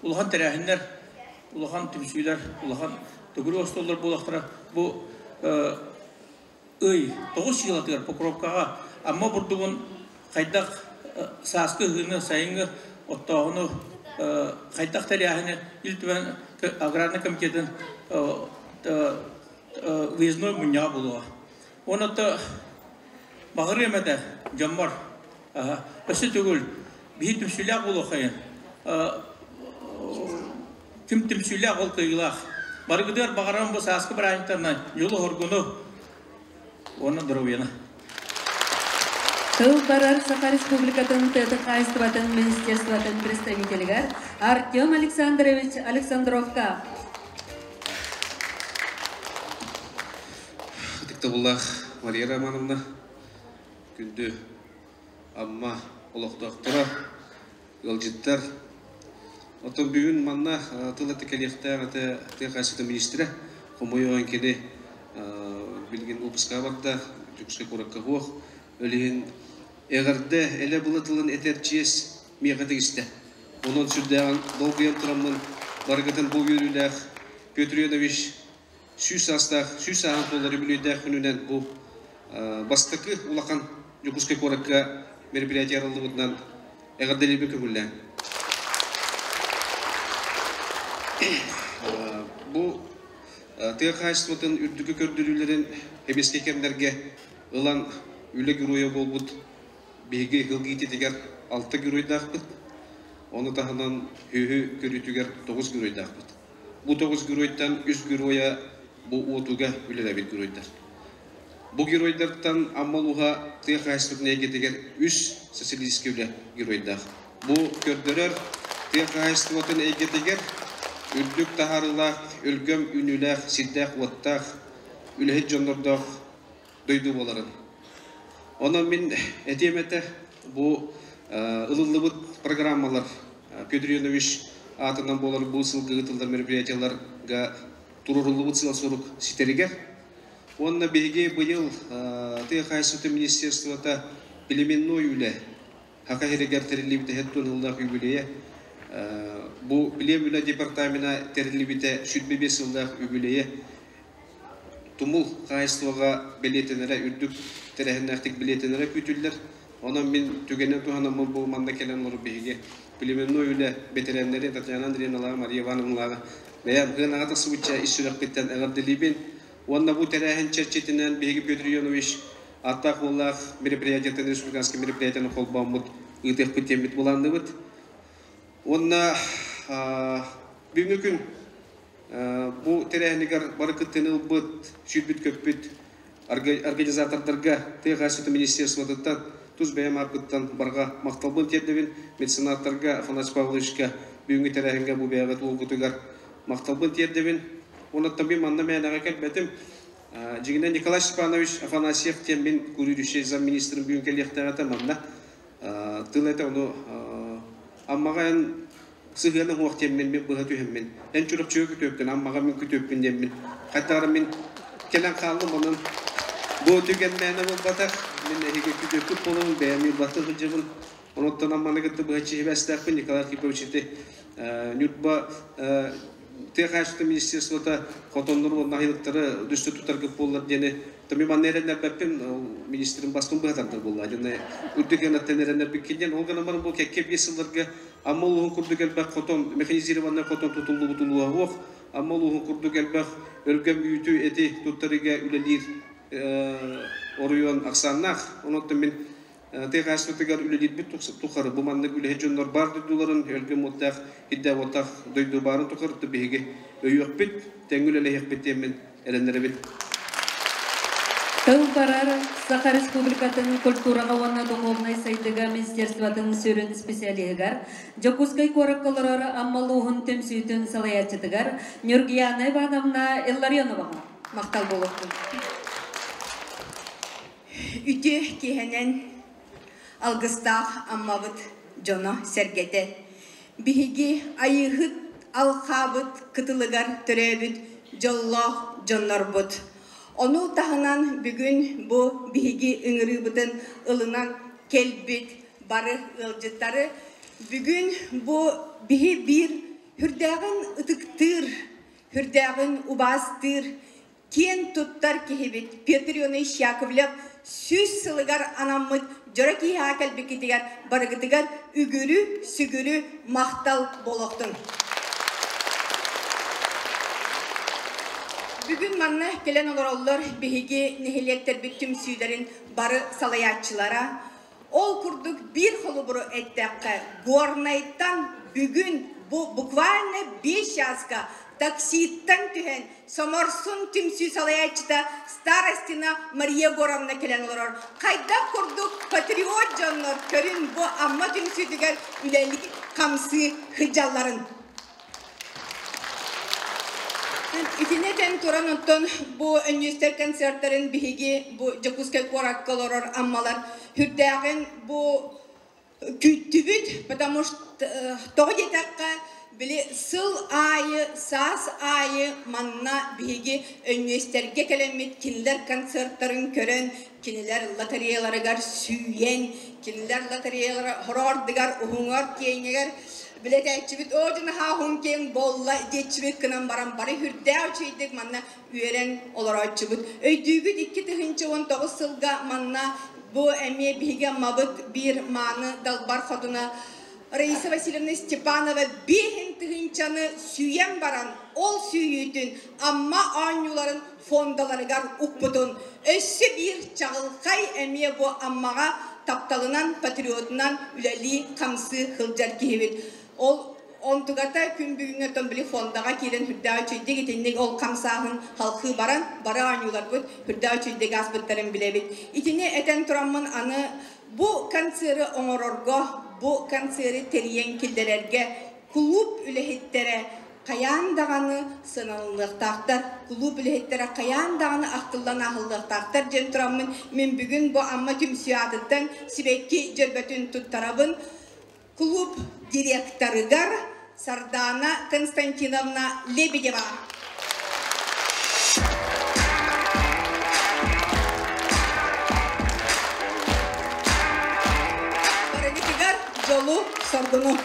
улахан тэрээһиннэр, улахан түмсүүлэр, улахан төгүрүк остуоллар буолуохтара. Бу ый 9 сыйлатыгар Покровкаҕа Амма бурдугун хайдах сааскы ыһыыны, сайыҥҥы оттооһуну хайдах тэрээһини Ил Түмэн аграрнай комитетын выездной мунньаҕа буолуоҕа. Онон баҕарыам этэ дьоммор өссө төгүл биһи түмсүүлээх буолуоххайын. Ким түмсүүлээх ол кыайыылаах. Барыгытыгар баҕарам бу сааскы бырааһынньыктарынан дьолу-соргуну уонна доруобуйаны. Тыл барар Саха Республикатын тыатын хаһаайыстыбатын министерствотын представителигэр Артем Александрович Александровка. Ытыктабыллаах Мария Романовна, күндү Амма олохтоохторо, ыалдьыттар. Оттон бүгүн манна тыл этэ кэлиэхтээх этэ тыа хаһаайыстыбатын министрэ Хомойуоҕун кини билигин выпуска барда, Дьокуускай куоракка суох. Ол иһин эҕэрдэ элэ-была тылын этэр чиэс миэхэ тигистэ. Онон сүрдээҕин долгуйан тураммын барыгытын бу үөрүүлээх Петр Ионович 100 саастаах, 100 сааһын туолар үбүлүөйдээх күнүнэн бу бастакы улахан Дьокуускай куоракка мероприятие арыллыбытынан эҕэрдэлиирбин көҥүллээҥ. Бу тыа хаһаайыстыбатын үрдүкү көрдөрүүлэрин эбиэскэй кэмнэргэ ылан үлэ геройа буолбут биһиги ыһыл иититигэр алта геройдаахпыт. Ону таһынан сүөһү көрүүтүгэр 9 геройдаахпыт. Бу 9 геройтан үс геройа бу уотуга үлэлээбит геройдар. Бу геройдартан Амма улууһа тыа хаһаайыстыбатын эйгэтигэр үс социалистическай үлэ геройдаах. Бу көрдөрөр тыа хаһаайыстыбатын эйгэтигэр үрдүк таһаарыылаах, өлгөм үүнүүлээх, сирдээх-уоттаах, үлэһит дьоннордоох дойду буоларын. Онон мин этиэм этэ, бу ылыллыбыт программалар Петр Ионович аатынан буолар бу сылга ыытыллар мероприятиеларга туруоруллубут сыал-сорук ситэригэр. Уонна биһиги быйыл тыа хаһаайыстыбатын министерствота племенной үлэ Саха сиригэр тэриллибитэ һэттуон сыллаах үбүлүөйэ. Бу билиэм үлэ департамена тэриллибитэ 25 сыллаах үбүлүөйэ. Тумул хаһаайыстыбаҕа бэлиэтэнэрэ үрдүк тэрээһиннээхтик бэлиэтэнэрэ күүтүллэр. Онон мин түгэнинэн туһанаммын бу манна кэлэн олорор биһиги племенной үлэ бэтэрээннэри Татьяна Андреевналааҕы, Мария Ивановналааҕы бэйэм сыанаҕа тахсыбычча ис сүрэхпиттэн эҕэрдэлиибин. Уонна бу тэрээһин чэрчитинэн биһиги Петр Ионович ааттаах уоллаах мероприятиятын республиканскай мероприятияны холбооммут ыытыахпыт диэммит былаанныыбыт. Уонна бүгүҥҥү күн Бу тэрээһинигэр бары кыттыыны ылбыт, сүүрбүт-көппүт организатордарга тыа хаһаайыстыбатын министерствотыттан тус бэйэм ааппыттан барҕа махталбын тиэрдэбин. Меценаттарга Афанасий Павловичка бүгүҥҥү тэрээһиҥҥэ бу бэйэҕит уолгутугар махталбын тиэрдэбин. Онуттан мин манна мээнэҕэ кэлбэтим. Дьиҥинэн Николай Степанович Афанасьев диэн мин курирующий замминистрым бүгүн кэлиэхтээх этэ манна. Тыл этэ ону Аммаҕа эн сыһыана уһуох диэммин мин быһа түһэммин эн Чурапчыга күтүөппүн Аммаҕа мин күтүөппүн диэммин хайдах мин кэлэн хааллым онон бу түгэн мээнэ буолбатах мин эһиги күтүөппүт буолабын бэйэм Ньурбаттан сылдьабын онуттан Амманы кытта быһаччы сибээстээхпин Николай Архипович ити Ньурба тыа хаһаайыстыбатын министерствота хотоннору уонна аһылыктары дүстэ тутаргыт буоллар диэни Тами манна эрэннэрбэппин, министрин бастын быһатардар буолла. Дьонно үрдүк ыанаттан эрэннэрбиккин диэн. Ол гынан баран бу кэккэ биэс сылларга Амма улууһун курдук элбэх хотон, механизированнай хотон тутуллубут улууһа суох. Амма улууһун курдук элбэх өлгөм үүтү, эти туттарыыга үлэлиир оройуон ахсааннаах. Онон мин тыа хаһаайыстыбатыгар үлэлиирбит тухары бу маннык үлэһит дьоннор баар дойдуларын өлгөм уоттаах, ирдээх уоттаах дойду баарын тухары биһиги өйүөхпүт, тэҥҥэ үлэлэһиэхпит диэммин эрэннэрэбин. Тыл барар Саха Республикатын культураҕа уонна духовнай сайдыыга министерствотын сүрүн специалиһыгар, Дьокуускай куоракка олорор Амма улууһун түмсүүтүн салайааччытыгар Нюргияна Ивановна Илларионоваҕа махтал буолуохтун. Үтүө киэһэнэн алгыстаах Аммабыт дьоно-сэргэтэ. Биһиги Айыыһыт алхаабыт кытылыгар төрөөбүт дьоллоох дьоннорбут. Ону таһынан бүгүн бу биһиги ыҥырыыбытын ылынан кэлбит бары ыалдьыттары бүгүн бу биһи биир хүрдээҕин ытыктыыр, хүрдээҕин убаастыыр киэн туттар киһибит Петр Ионович Яковлев 100 сылыгар анаммыт дьоро киэһэҕэ кэлбиккитигэр барыгытыгар үгүрү сүгүрү махтал буолуохтун. Бүгүн манна кэлэн олороллор биһиги нэһилиэктэрбит түмсүүлэрин бары салайааччылара. Ол курдук биир холобуру эттэххэ, Горнайтан бүгүн бу буквально 5 часка такситтан түһэн Соморсун түмсүү салайааччыта Старостина Мария Егоровна кэлэн олорор. Хайдах курдук патриот дьоннор көрүн бу Амма түмсүүтүгэр үлэлии хамсыы сылдьалларын. Итини этэн туран оттон бу өнньүстэр концерттарын биһиги бу Дьокуускай куоракка олорор Аммалар сүрдээҕин бу күүттүбүт, потому что тоҕо диэтэххэ били сыл аайы, саас аайы манна биһиги өнньүөстэргэ кэлэммит кинилэр концерттарын көрөн, кинилэр лотереяларыгар сүүйэн, кинилэр лотереялара хороордугар, уһуҥар, киэҥигэр билэтээччибит оо дьанаһаа уһун киэҥ буолла диэччибит гынан баран бары үрдээх үчүгэйдик манна үөрэн олорооччубут. Өйдүүгүт 2019 сылга манна бу эмиэ биһиги Аммабыт биир мааны далбар хотуна Раиса Васильевна Степанова биэһин тыһыынчаны сүүйэн баран ол сүүйүүтүн Амма оонньууларын фондаларыгар укпутун өссө биир чаҕылхай эмиэ бу Аммаҕа тапталынан, патриотунан үлэлии-хамсыы сылдьар киһибит. Ол онтугата күн бүгүҥҥэ оттон били фондаҕа киирэн үрдээх үчүйдик итинник ол хамсааһын халхыы баран бары оонньууларбыт үрдээх үчүйдик ааспыттарын билэбит. Итини этэн тураммын аны бу концеры оҥорорго, бу концеры тэрийэн киллэрэргэ клуб үлэһиттэрэ хайаан даҕаны сыаналаныахтаахтар, кулууп үлэһиттэрэ хайаан даҕаны ахтыллан ааһыллыахтаахтар диэн тураммын мин бүгүн бу Амма түмсүү аатыттан сибэкки дьөрбөтүн туттарабын. Клуб директорыгар Сардана Константиновна Лебедева. Барыгытыгар дьолу, соргуну!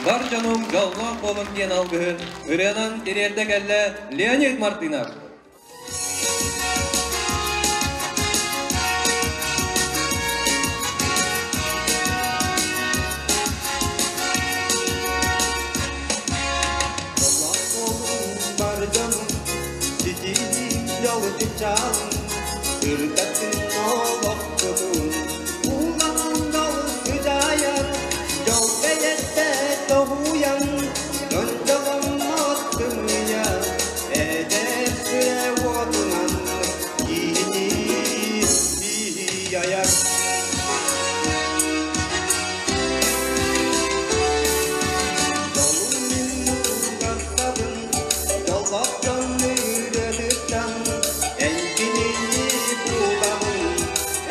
Бар дьонум дьоллоох буолуҥ диэн алгыһын ырыанан тириэрдэ кэллэ Леонид Мартынов. Бар дьонум, ситиһиим дьолу чыпчаалын, сырдатын олохпутун, улахан дьол сыдьаайар, дьол бэйэтэ тоһуйан, дьон дьоломмот сымыйа, эдэр сүрэ уотунан киһини айар. Дьолум мин муҥнаттабын, дьоллоох дьон ырыатыттан, эн кинини булабын,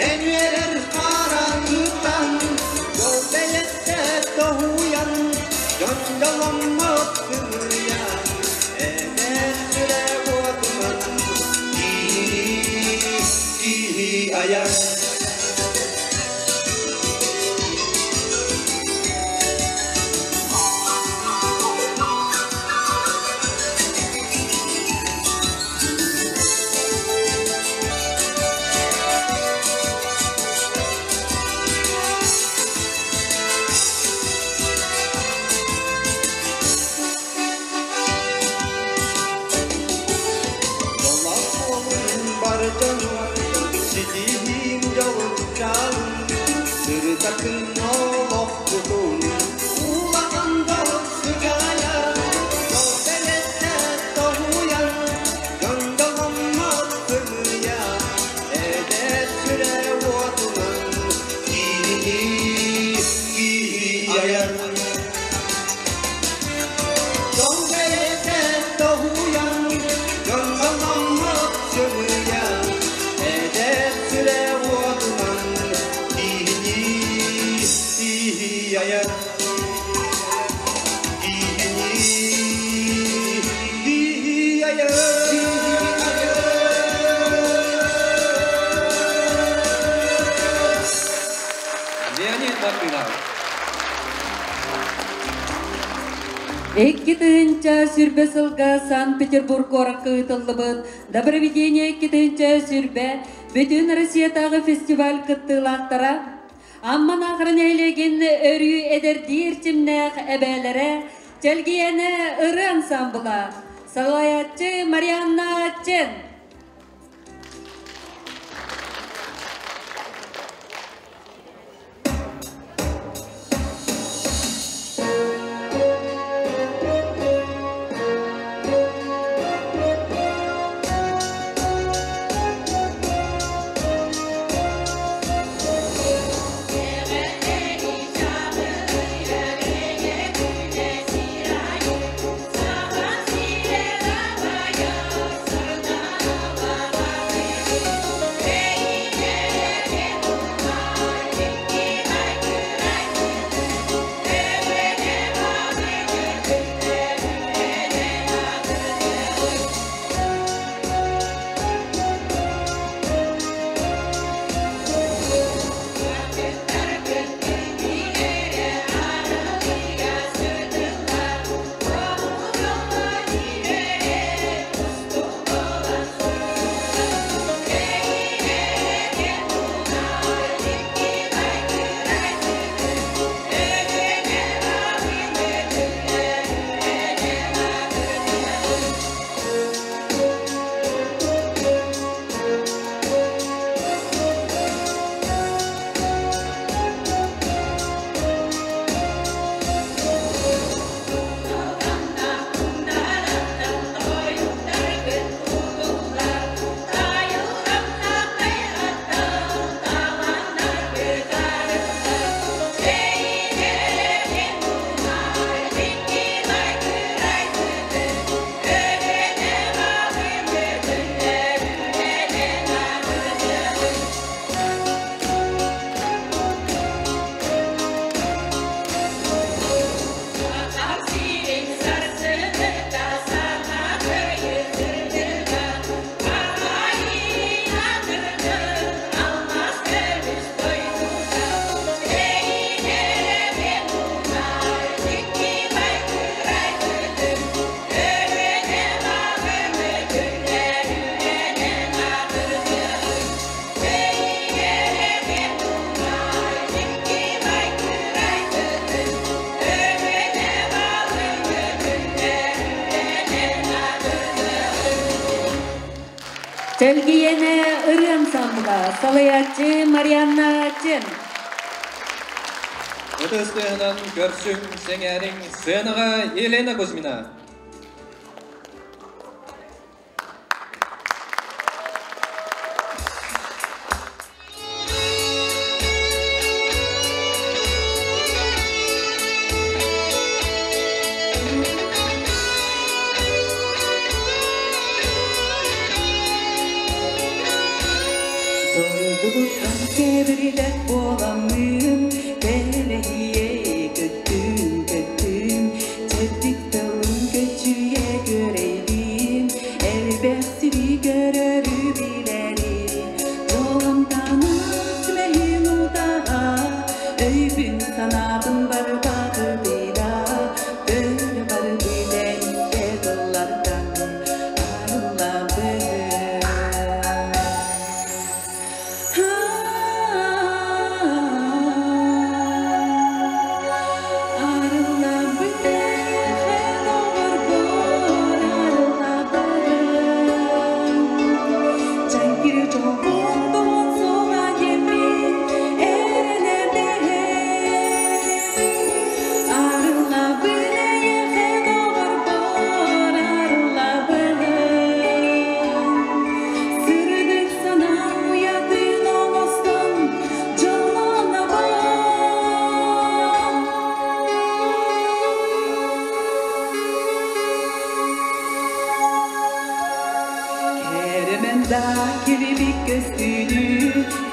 эн үөрэр хараҥыттан, дьол бэйэтэ тоһуйан, дьон дьоломмот сымыйа, эдэр сүрэ уотунан киһи, киһи айар. Дьоллоох буолун бар дьонум, ситиһиим дьолу чыпчаалын, сырдатын олохпутун, улахан дьол сыдьаайар, дьол бэйэтэ тоһуйан, дьон дьоломмот сымыйа, эдэр сүрэ уотунан киһини киһи айар. Дьол бэйэтэ тоһуйан, дьон дьоломмот сымыйа, эдэр сүрэ уотунан киһини киһи айар. Киһини киһи айар. Леонид Мартынов. 2020 сылга Санкт-Петербург куоракка ыытыллыбыт Доброведение 2020 бүтүн Россиятааҕы фестиваль кыттыылаахтара Амма Наахара нэһилиэгин өрүү эдэрдии эрчимнээх эбээлэрэ Чэлгийэнэ ырыа ансамбла салайааччы Марианна Чен. Саха сирэ Чэлгийэнэ ырыа ансамбла, салайааччы Марианна Чен. Ытыс тыаһынан көрсүҥ, сэҥээриҥ, сценаҕа Елена Кузьмина. Дойдубуттан кэбиридэх буоламмын, Тэлэһийэ көттүм, көттүм, Чэбдик тылым көччүйэ күөрэйдим, Элбэх сири көрөрү билэрим. Дьолумтана сүмэһин утаҕа, Өйбүн санаабын барбаты била, Төлө барбыт эмискэ тыллартан арыллабын. Сырдык санаа уйатын оҥостон, дьоллонобун. Кэрэмэн да кирибик көстүүнү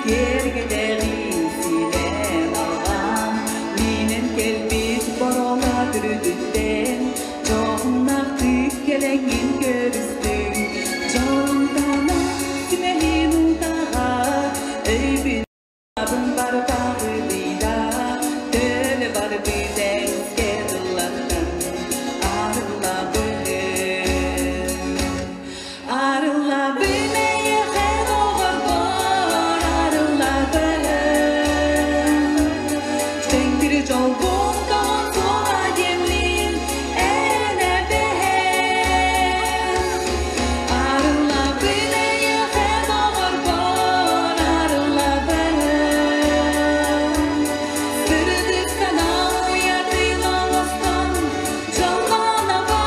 киэргэтэҕин силэн алҕаан, Минэн кэлбит борола түрүтүттэн дьоһуннаахтык кэлэҥҥин көрүстүм. Дьолумтана сүмэһин утаҕа, өйбүн абын барбаҕыдыйда, төлө барбыт эмискэ тыллартан арыллабын. Арыллабын эйиэхэ доҕорбор, арыллабын. Дьэҥкир дьолбун тоҕон суоҕа диэммин эрэнэбин. Арыллабын эйиэхэ доҕорбор, арыллабын. Сырдык санаа уйатын оҥостон дьоллонобун.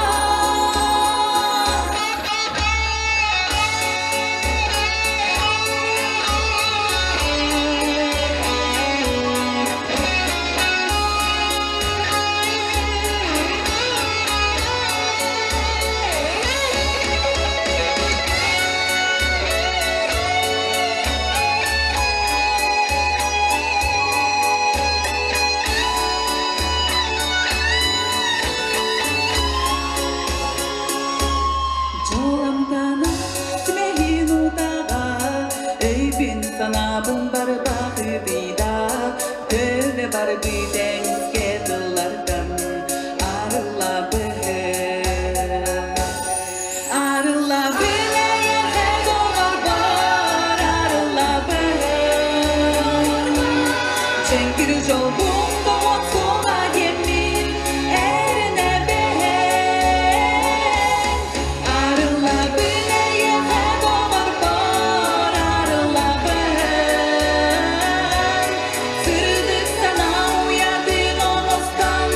Дьолумтана сүмэһин утаҕа, өйбүн санаабын барбахыдыйда, төлө барбыт эмискэ тыллартан арыллабын. Арыллабын эйиэхэ доҕорбор, арыллабын. Дьэҥкир дьолбун тоҕон суоҕа диэммин эрэнэбин. Арыллабын эйиэхэ доҕорбор, арыллабын. Сырдык санаа уйатын оҥостон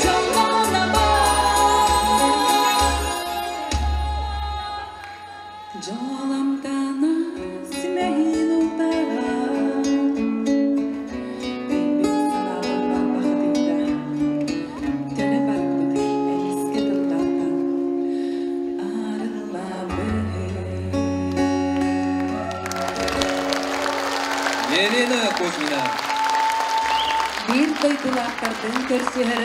дьоллонобун. Дьолумтана сүмэһин утаҕа, өйбүн санаабын барбахтыйда, төлө барбыт эмискэ тыллартан арыллабын. Елена Кузьмина. Биир дойдулаахтардыын көрсүһэр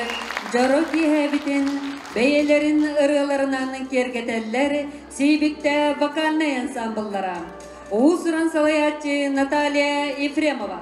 дьоро киэһэбитин бэйэлэрин ырыаларынан киэргэтэллэр Сиибиктэ вокальнай ансамбллара. Уус-уран салайааччы Наталья Ефремова.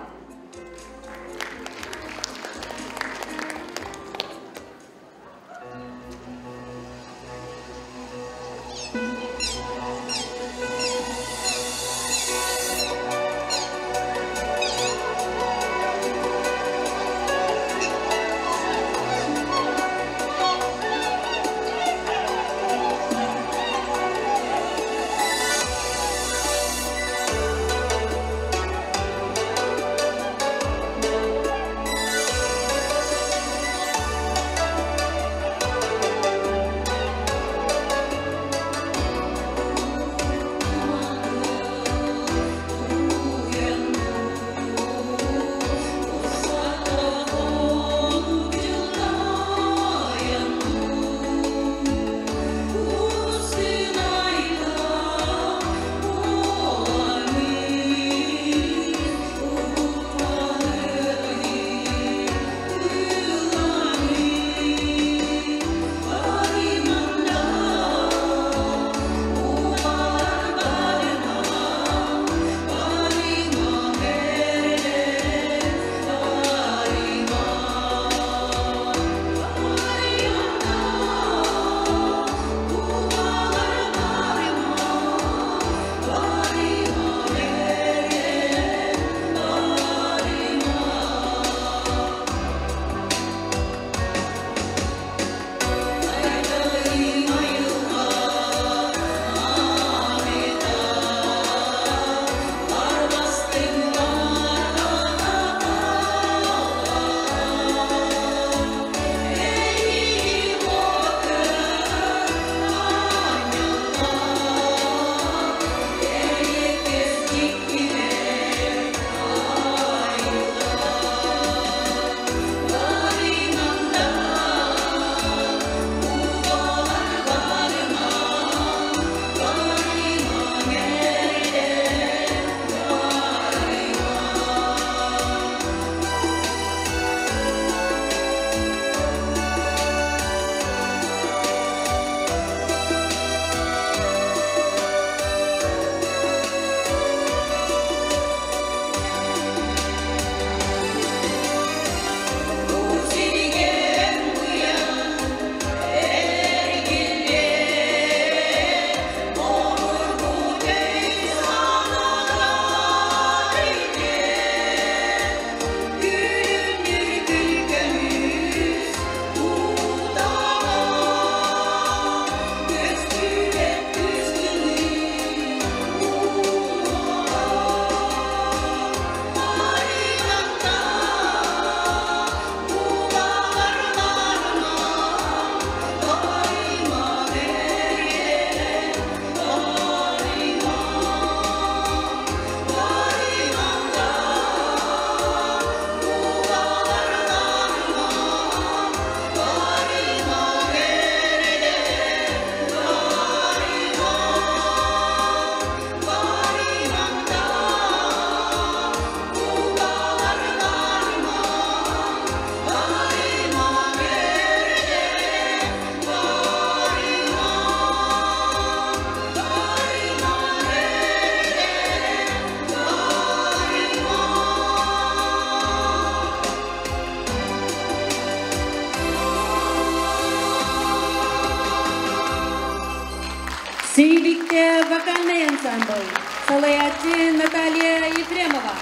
Сиибиктэ вокальнай ансамбл. Салайааччы Наталья Ефремова.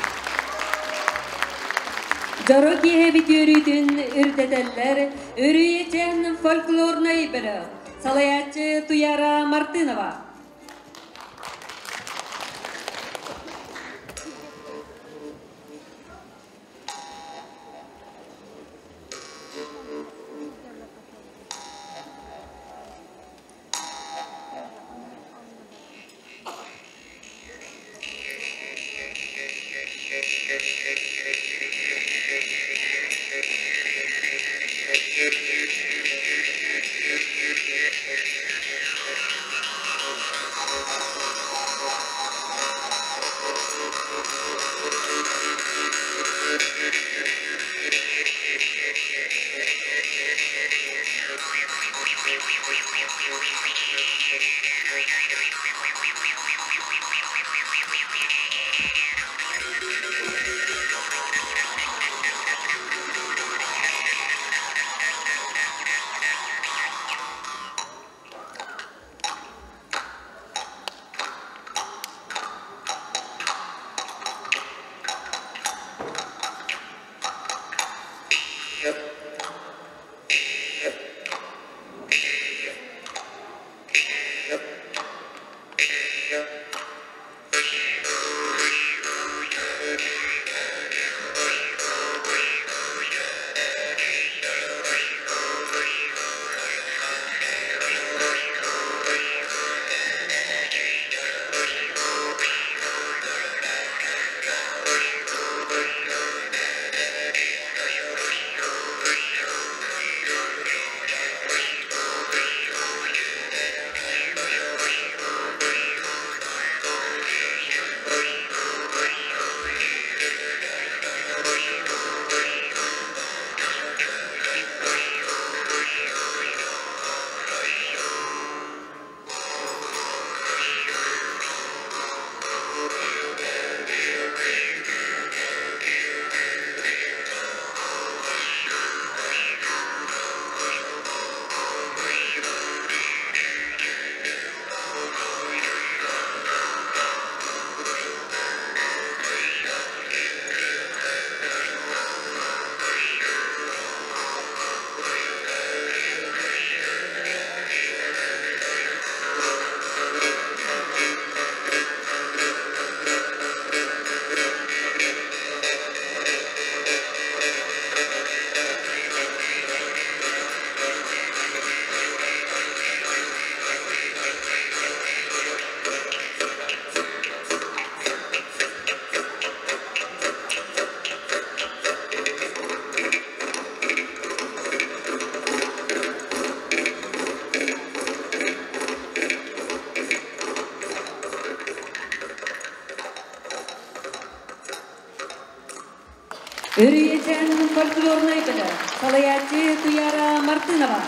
Дьоро киэһэ бүтүөрүүтүн үрдэтэллэр Үрүйэчэн фольклорнай бөлөх. Салайааччы Туяра Мартынова. Өрүйэчэн фольклорнай бөлөх. Салайааччы Туяра Мартынова.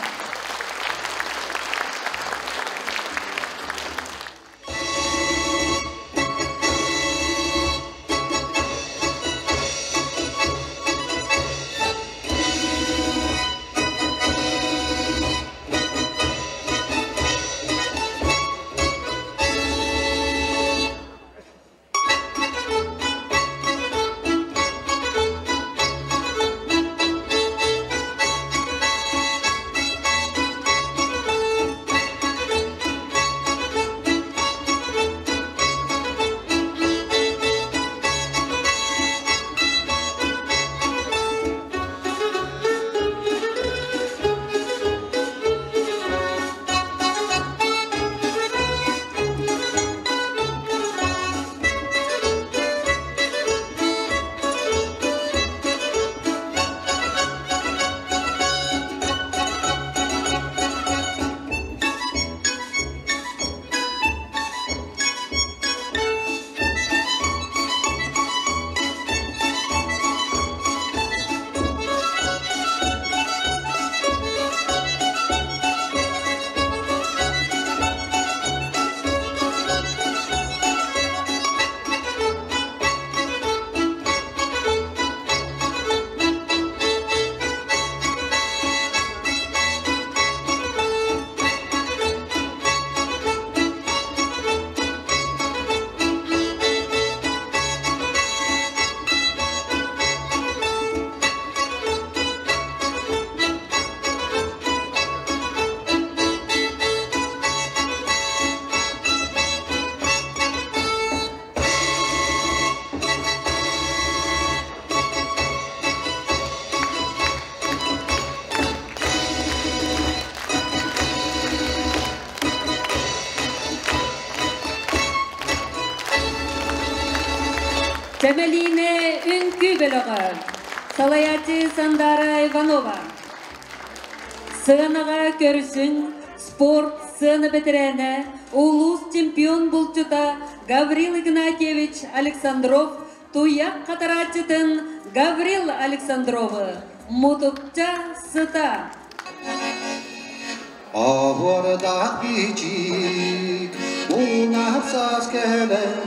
Сэмэлиинэ үҥкүү бөлөҕө. Салайааччы Сандара Иванова. Сыанаҕа көрүсүн спорт сыана бэтэрээнэ, улуус чемпион булчута Гаврил Игнатьевич Александров туйах хатарааччытын Гаврил Александровы мутукча сыта. Оһуордаах бичик, муҥнаах саас кэлэн,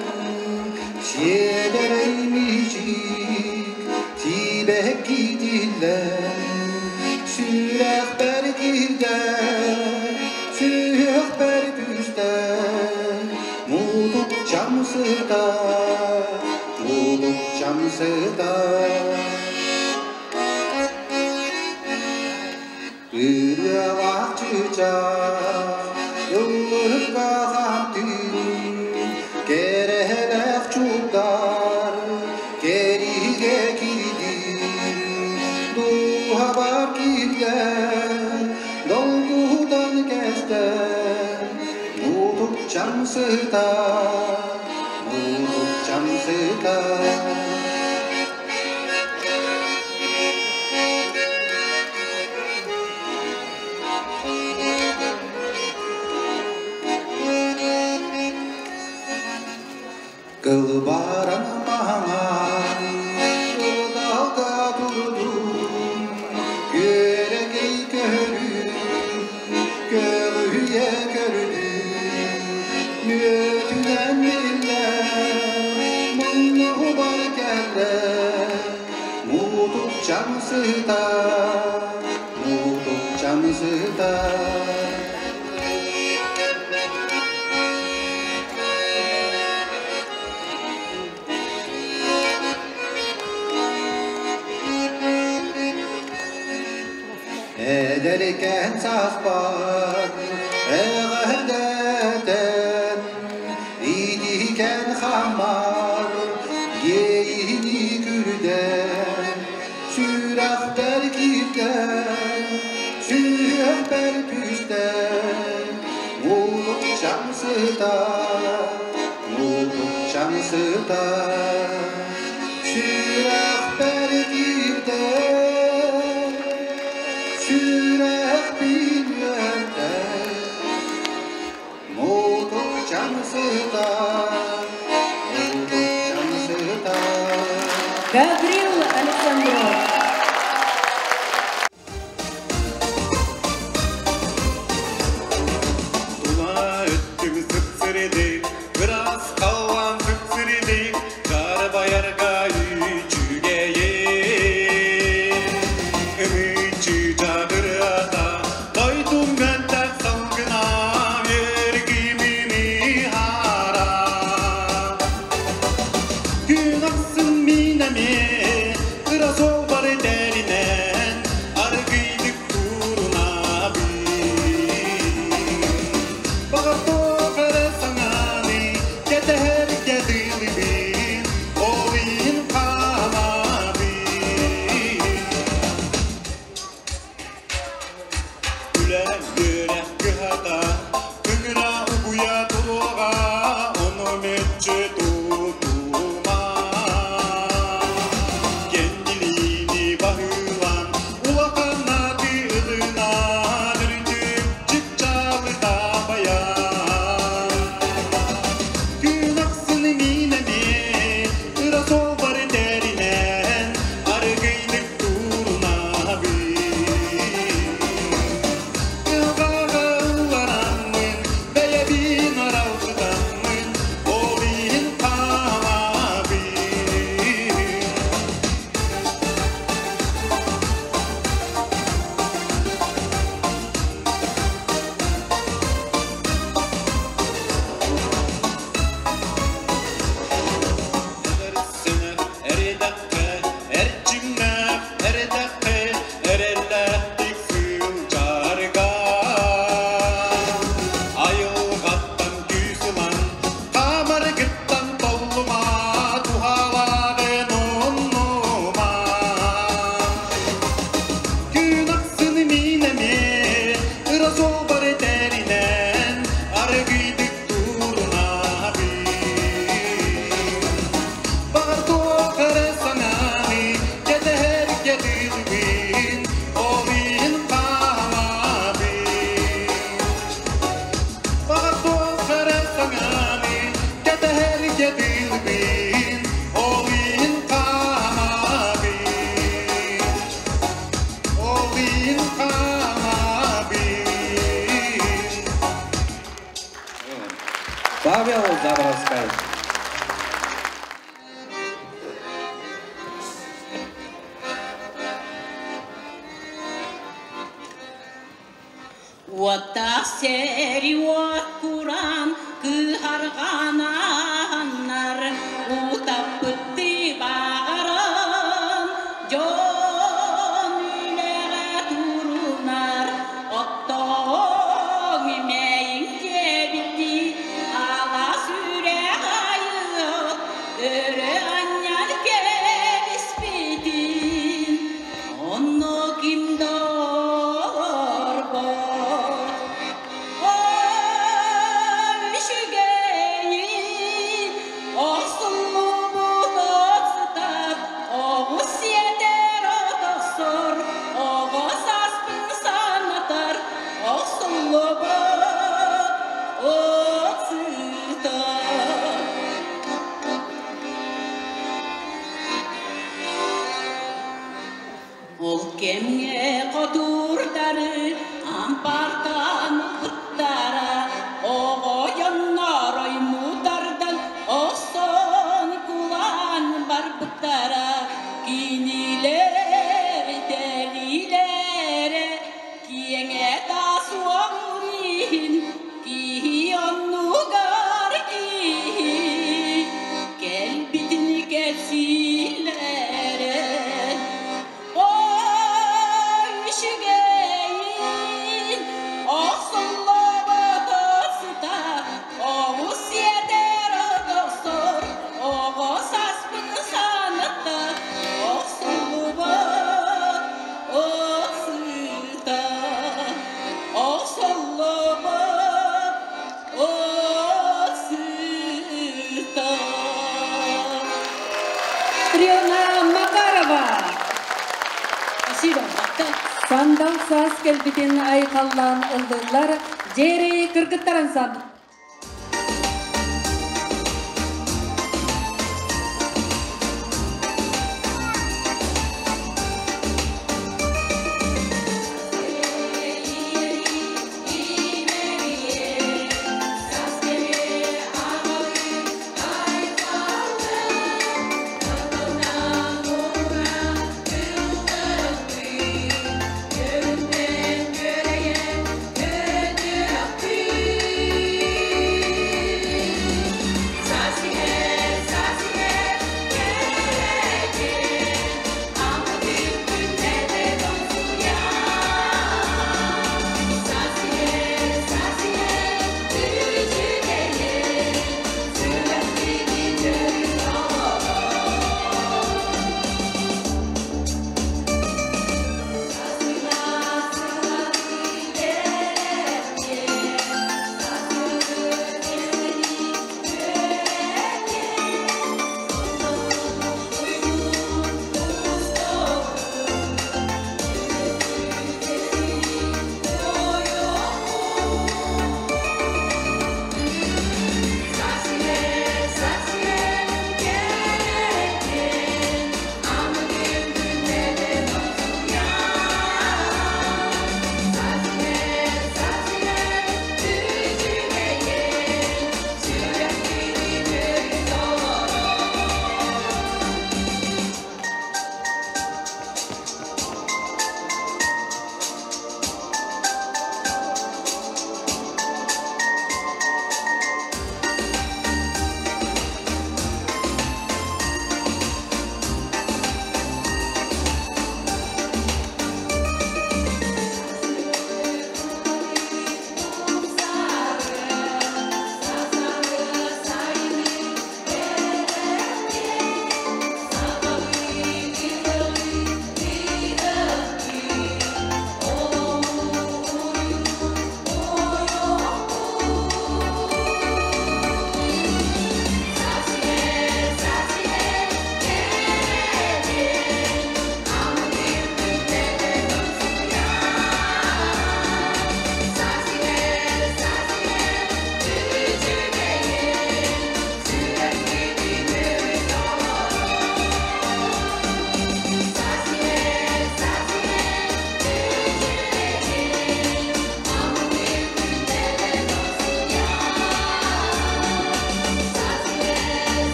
сиэдэрэй мичик, сибэкки тиллэн, сүрэхпэр киирдэ, сүһүөхпэр түстэ, мутукчам сыта, мутукчам сыта. Ырыалаах чыычаах, ыллыырга хаамтыын, кэрэһэлээх чугдар, кэриигэ киирдин, дууһабар киирдэ, долгутан кэстэ, мутукчам сыта, мутукчам сыта. Кылбаран маҥан кылдалга турдум, күөрэгэй көһөрүм, көҕүйэ көрдүм, мүөтүнэн биллэр, муннубар кэллэ, мутукчам сыта, мутукчам сыта. Эдэркээн сааспар эҕэрдэтэн, итиикэн хамар иэйиини күрдэн, сүрэхпэр киирдэ, сүһүөхпэр түстэ, мутукчам сыта, мутукчам сыта. Сүрэхпэр киирдэ, сүрэхпин үөрдэ, мутукчам сыта, мутукчам сыта. Гаврил Александров. Тула өттүң сыпсырыдык, ырас халлаан сыпсырыдык, карбайарга үчүгэйин. Ымычы жагырата, дойдум мөлтөх салгына, бергимини хара. Күн ахсын минеме, ырас ол бар дәринен, аргыйдык турунабын. Бағарто саңаны, кәтәһәр кәдилибин, олин камабын. Үлә йөрәк кыһата, кыҥыра угуя туруоҕа, ону мүччү тутума. Кэннилиини баһыылан, улаханнаты ылынан, үрдүк чыпчаалы таапайан. Күн ахсын минеме, ырас ол бар дәринен, аргыйдык турунабын. Кылгага ылларан, Павел Заборовскай. Уоттаах сэрии уот кураан кыһарҕананнар утаппыттыы баҕаран дьон үлэҕэ турунар оттоҥ имэйиҥ диэбиттии алаас үрэх айыт өрө анньан кэбиспитин онно ким да олорбот. Ой, үчүгэйин, охсуллубут от сытар, оҕус сиэтэр от охсор, оҕо сааспын санатар, охсуллубут от сытар. Ол кэмҥэ хотуурдары ампаартаан ылбыттара, оҕо дьоннор оймуутардан охсон кулаан барбыттара, кинилэр тэлиилэрэ киэҥэ таас уоҕун иһин киһи оннугар киһи кэлбитин кэпсииллэрэ. Ой, үчүгэйин, охсуллубут сыта, оҕус сиэтэр от охсор, оҕо сааспын санатта, охсуллубут от сыта, охсуллубут от сыта. Триона Макарова. Спасибо. Сандал саас кэлбитин айхаллаан ыллыыллар Дьиэрэй кыргыттар ансамбль.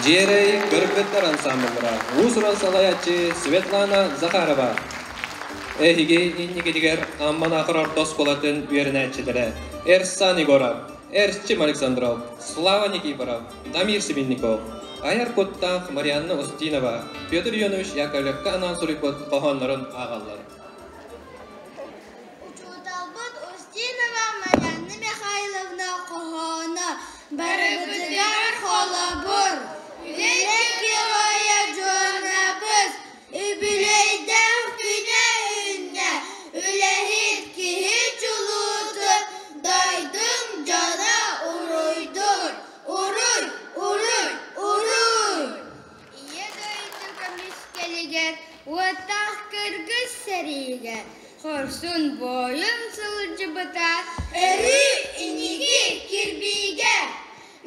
Дьиэрэй кыргыттар ансаамбыллара, уус-уран салайааччы Светлана Захарова. Эһиги инникитигэр Амма Наахар орто оскуолатын үөрэнээччилэрэ Эрсан Егоров, Эрчим Александров, Слава Никифоров, Дамир Сибинников, айар куттаах Марианна Устинова, Петр Ионович Яковлевка анаан суруйбут хоһооннорун ааҕаллар. Учууталбыт Устинова Марианна Михайловна хоһооно барыбытыгар холобур. Үлэ геройа Дьуонабыс үбүлүөйдээх күнэ үүннэ. Үлэһит киһи чулуутун дойдуҥ дьоно уруйдуур. Уруй, уруй, уруй! Ийэ дойду көмүскэлигэр уоттаах кыргыс сэриигэ хорсун буойун сылдьыбыта өрүү инники кирбиигэ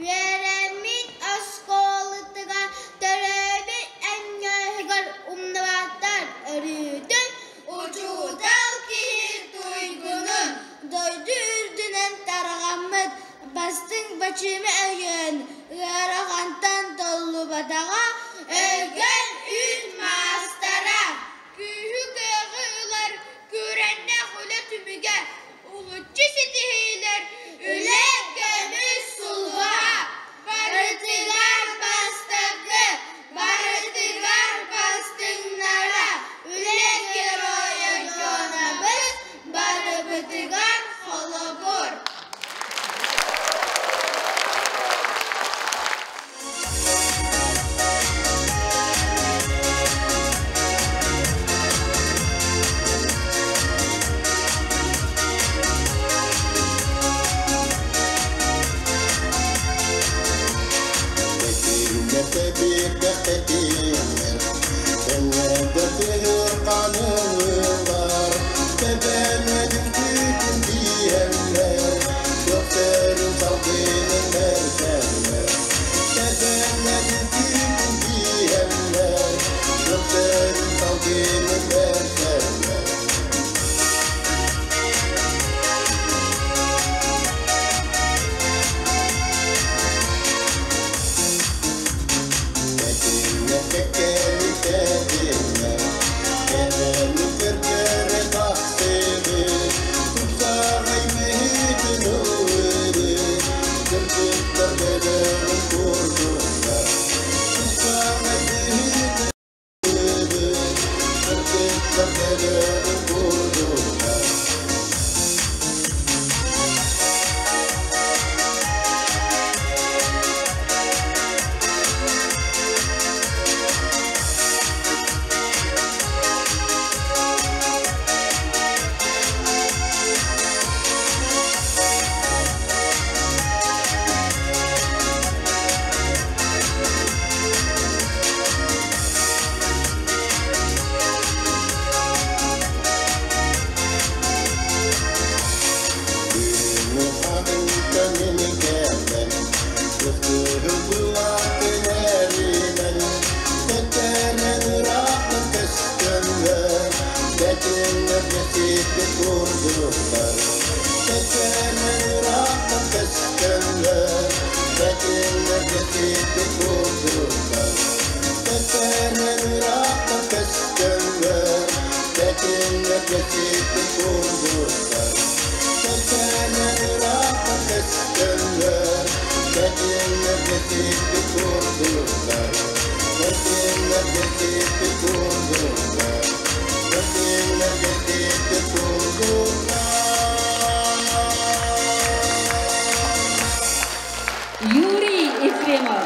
үөрэммит оскуолатыгар төрөөбүт өнньөөһүгэр умнубаттар өрүүтүн учуутал киһи туйгунун дойду үрдүнэн тарҕаммыт Бастыҥ бачыымы өйөөн, ыарахантан толлубатаҕа өлгөн үүт маастара. Күүһү-кыаҕы ылар күүрэннээх үлэ түмүгэ, уһуччу ситиһиилэр, үлэ көмүс сулуһа. Барытыгар бастакы, барытыгар бастыҥнара, үлэ геройа дьонобут барыбытыгар холобур. Юрий Ефремов.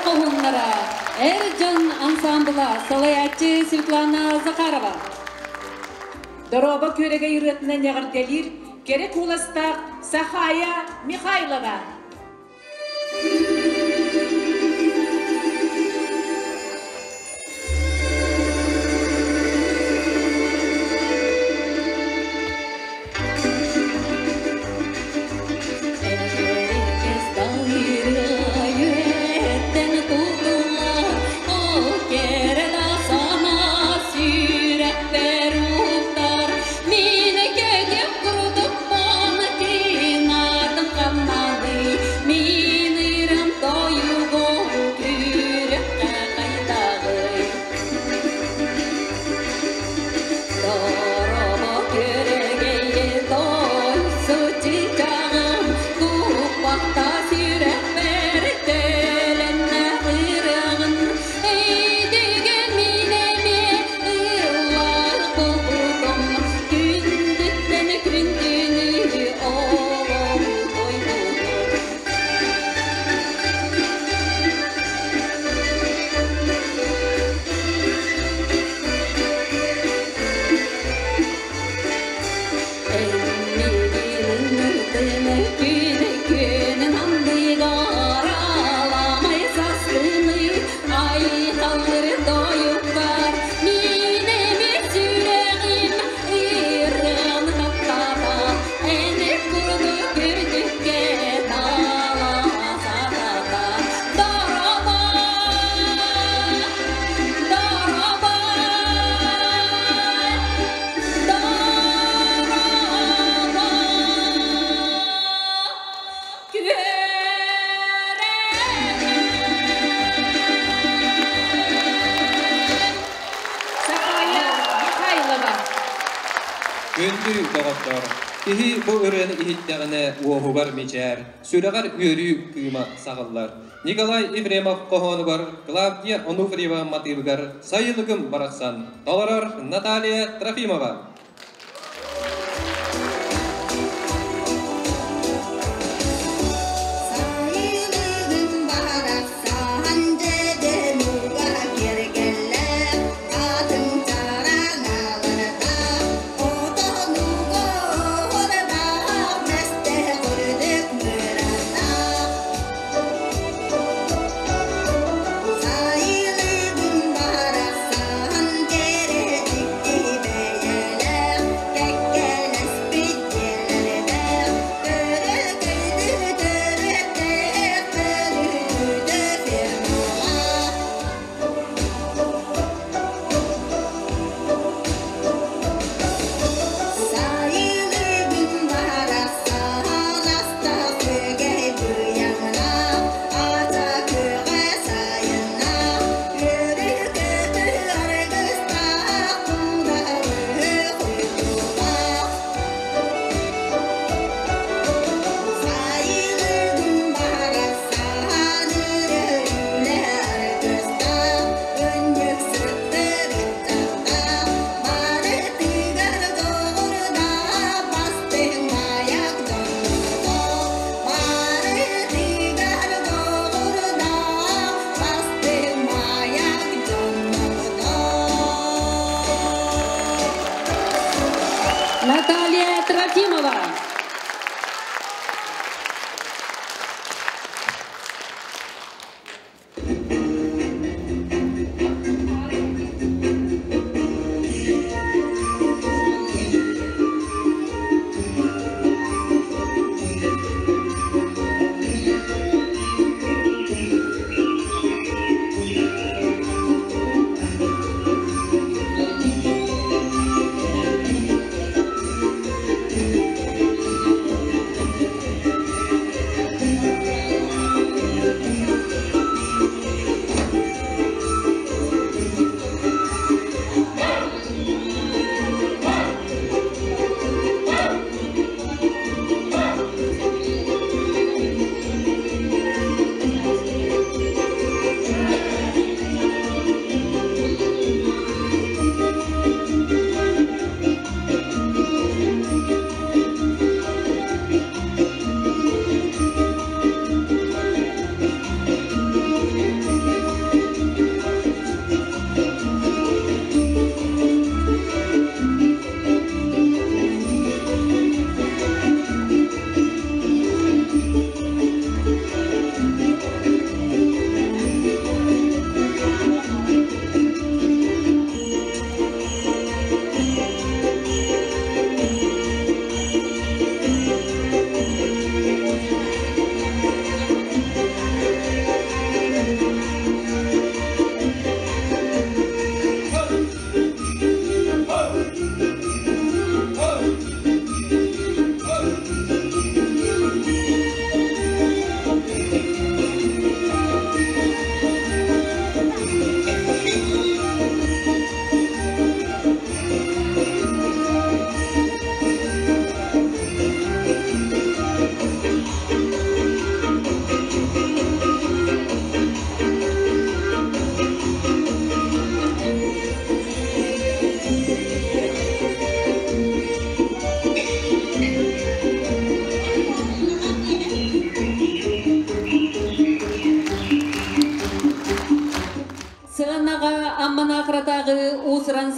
Хоһууннара, эр дьон ансамбла, салайааччы Светлана Захарова. Дорообо күөрэгэй ырыатынан эҕэрдэлиир кэрэ куоластаах Сахая Михайлова. Сахая Михайлова. Күндү доҕоттор, киһи бу ырыаны иһиттэҕинэ уоһугар мичээр, сүрэҕэр үөрүү кыыма саҕыллар. Николай Ефремов хоһоонугар, Клавдия Онуфриева матыыбыгар «Сайылыгым барахсан» толорор Наталья Трофимова. Сайылыгым барахсан дьэдьэн уга киэргэллээх, атын чараҥалардаах, отонуга оһуордаах, мэстэ курдук мырааннаах. Сайылыгым барахсан кэрэ дьикти бэйэлээх.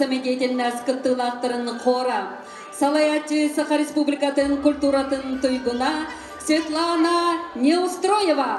самодеятельность кыттыылаахтарын хора. Салайааччы Саха Республикатын культуратын туйгуна Светлана Неустроева.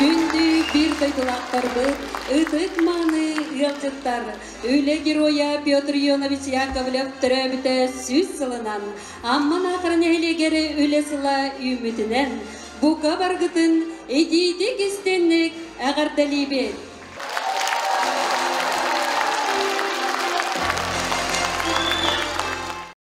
Күндү биир дойдулаахтарбыт, ытык-мааны ыалдьыттар, үлэ геройа Петр Ионович Яковлев төрөөбүтэ 100 сылынан, Амма Наахара нэһилиэгэр үлэ сыла үүммүтүнэн, бука баргытын итиитик истинник эҕэрдэлиибит!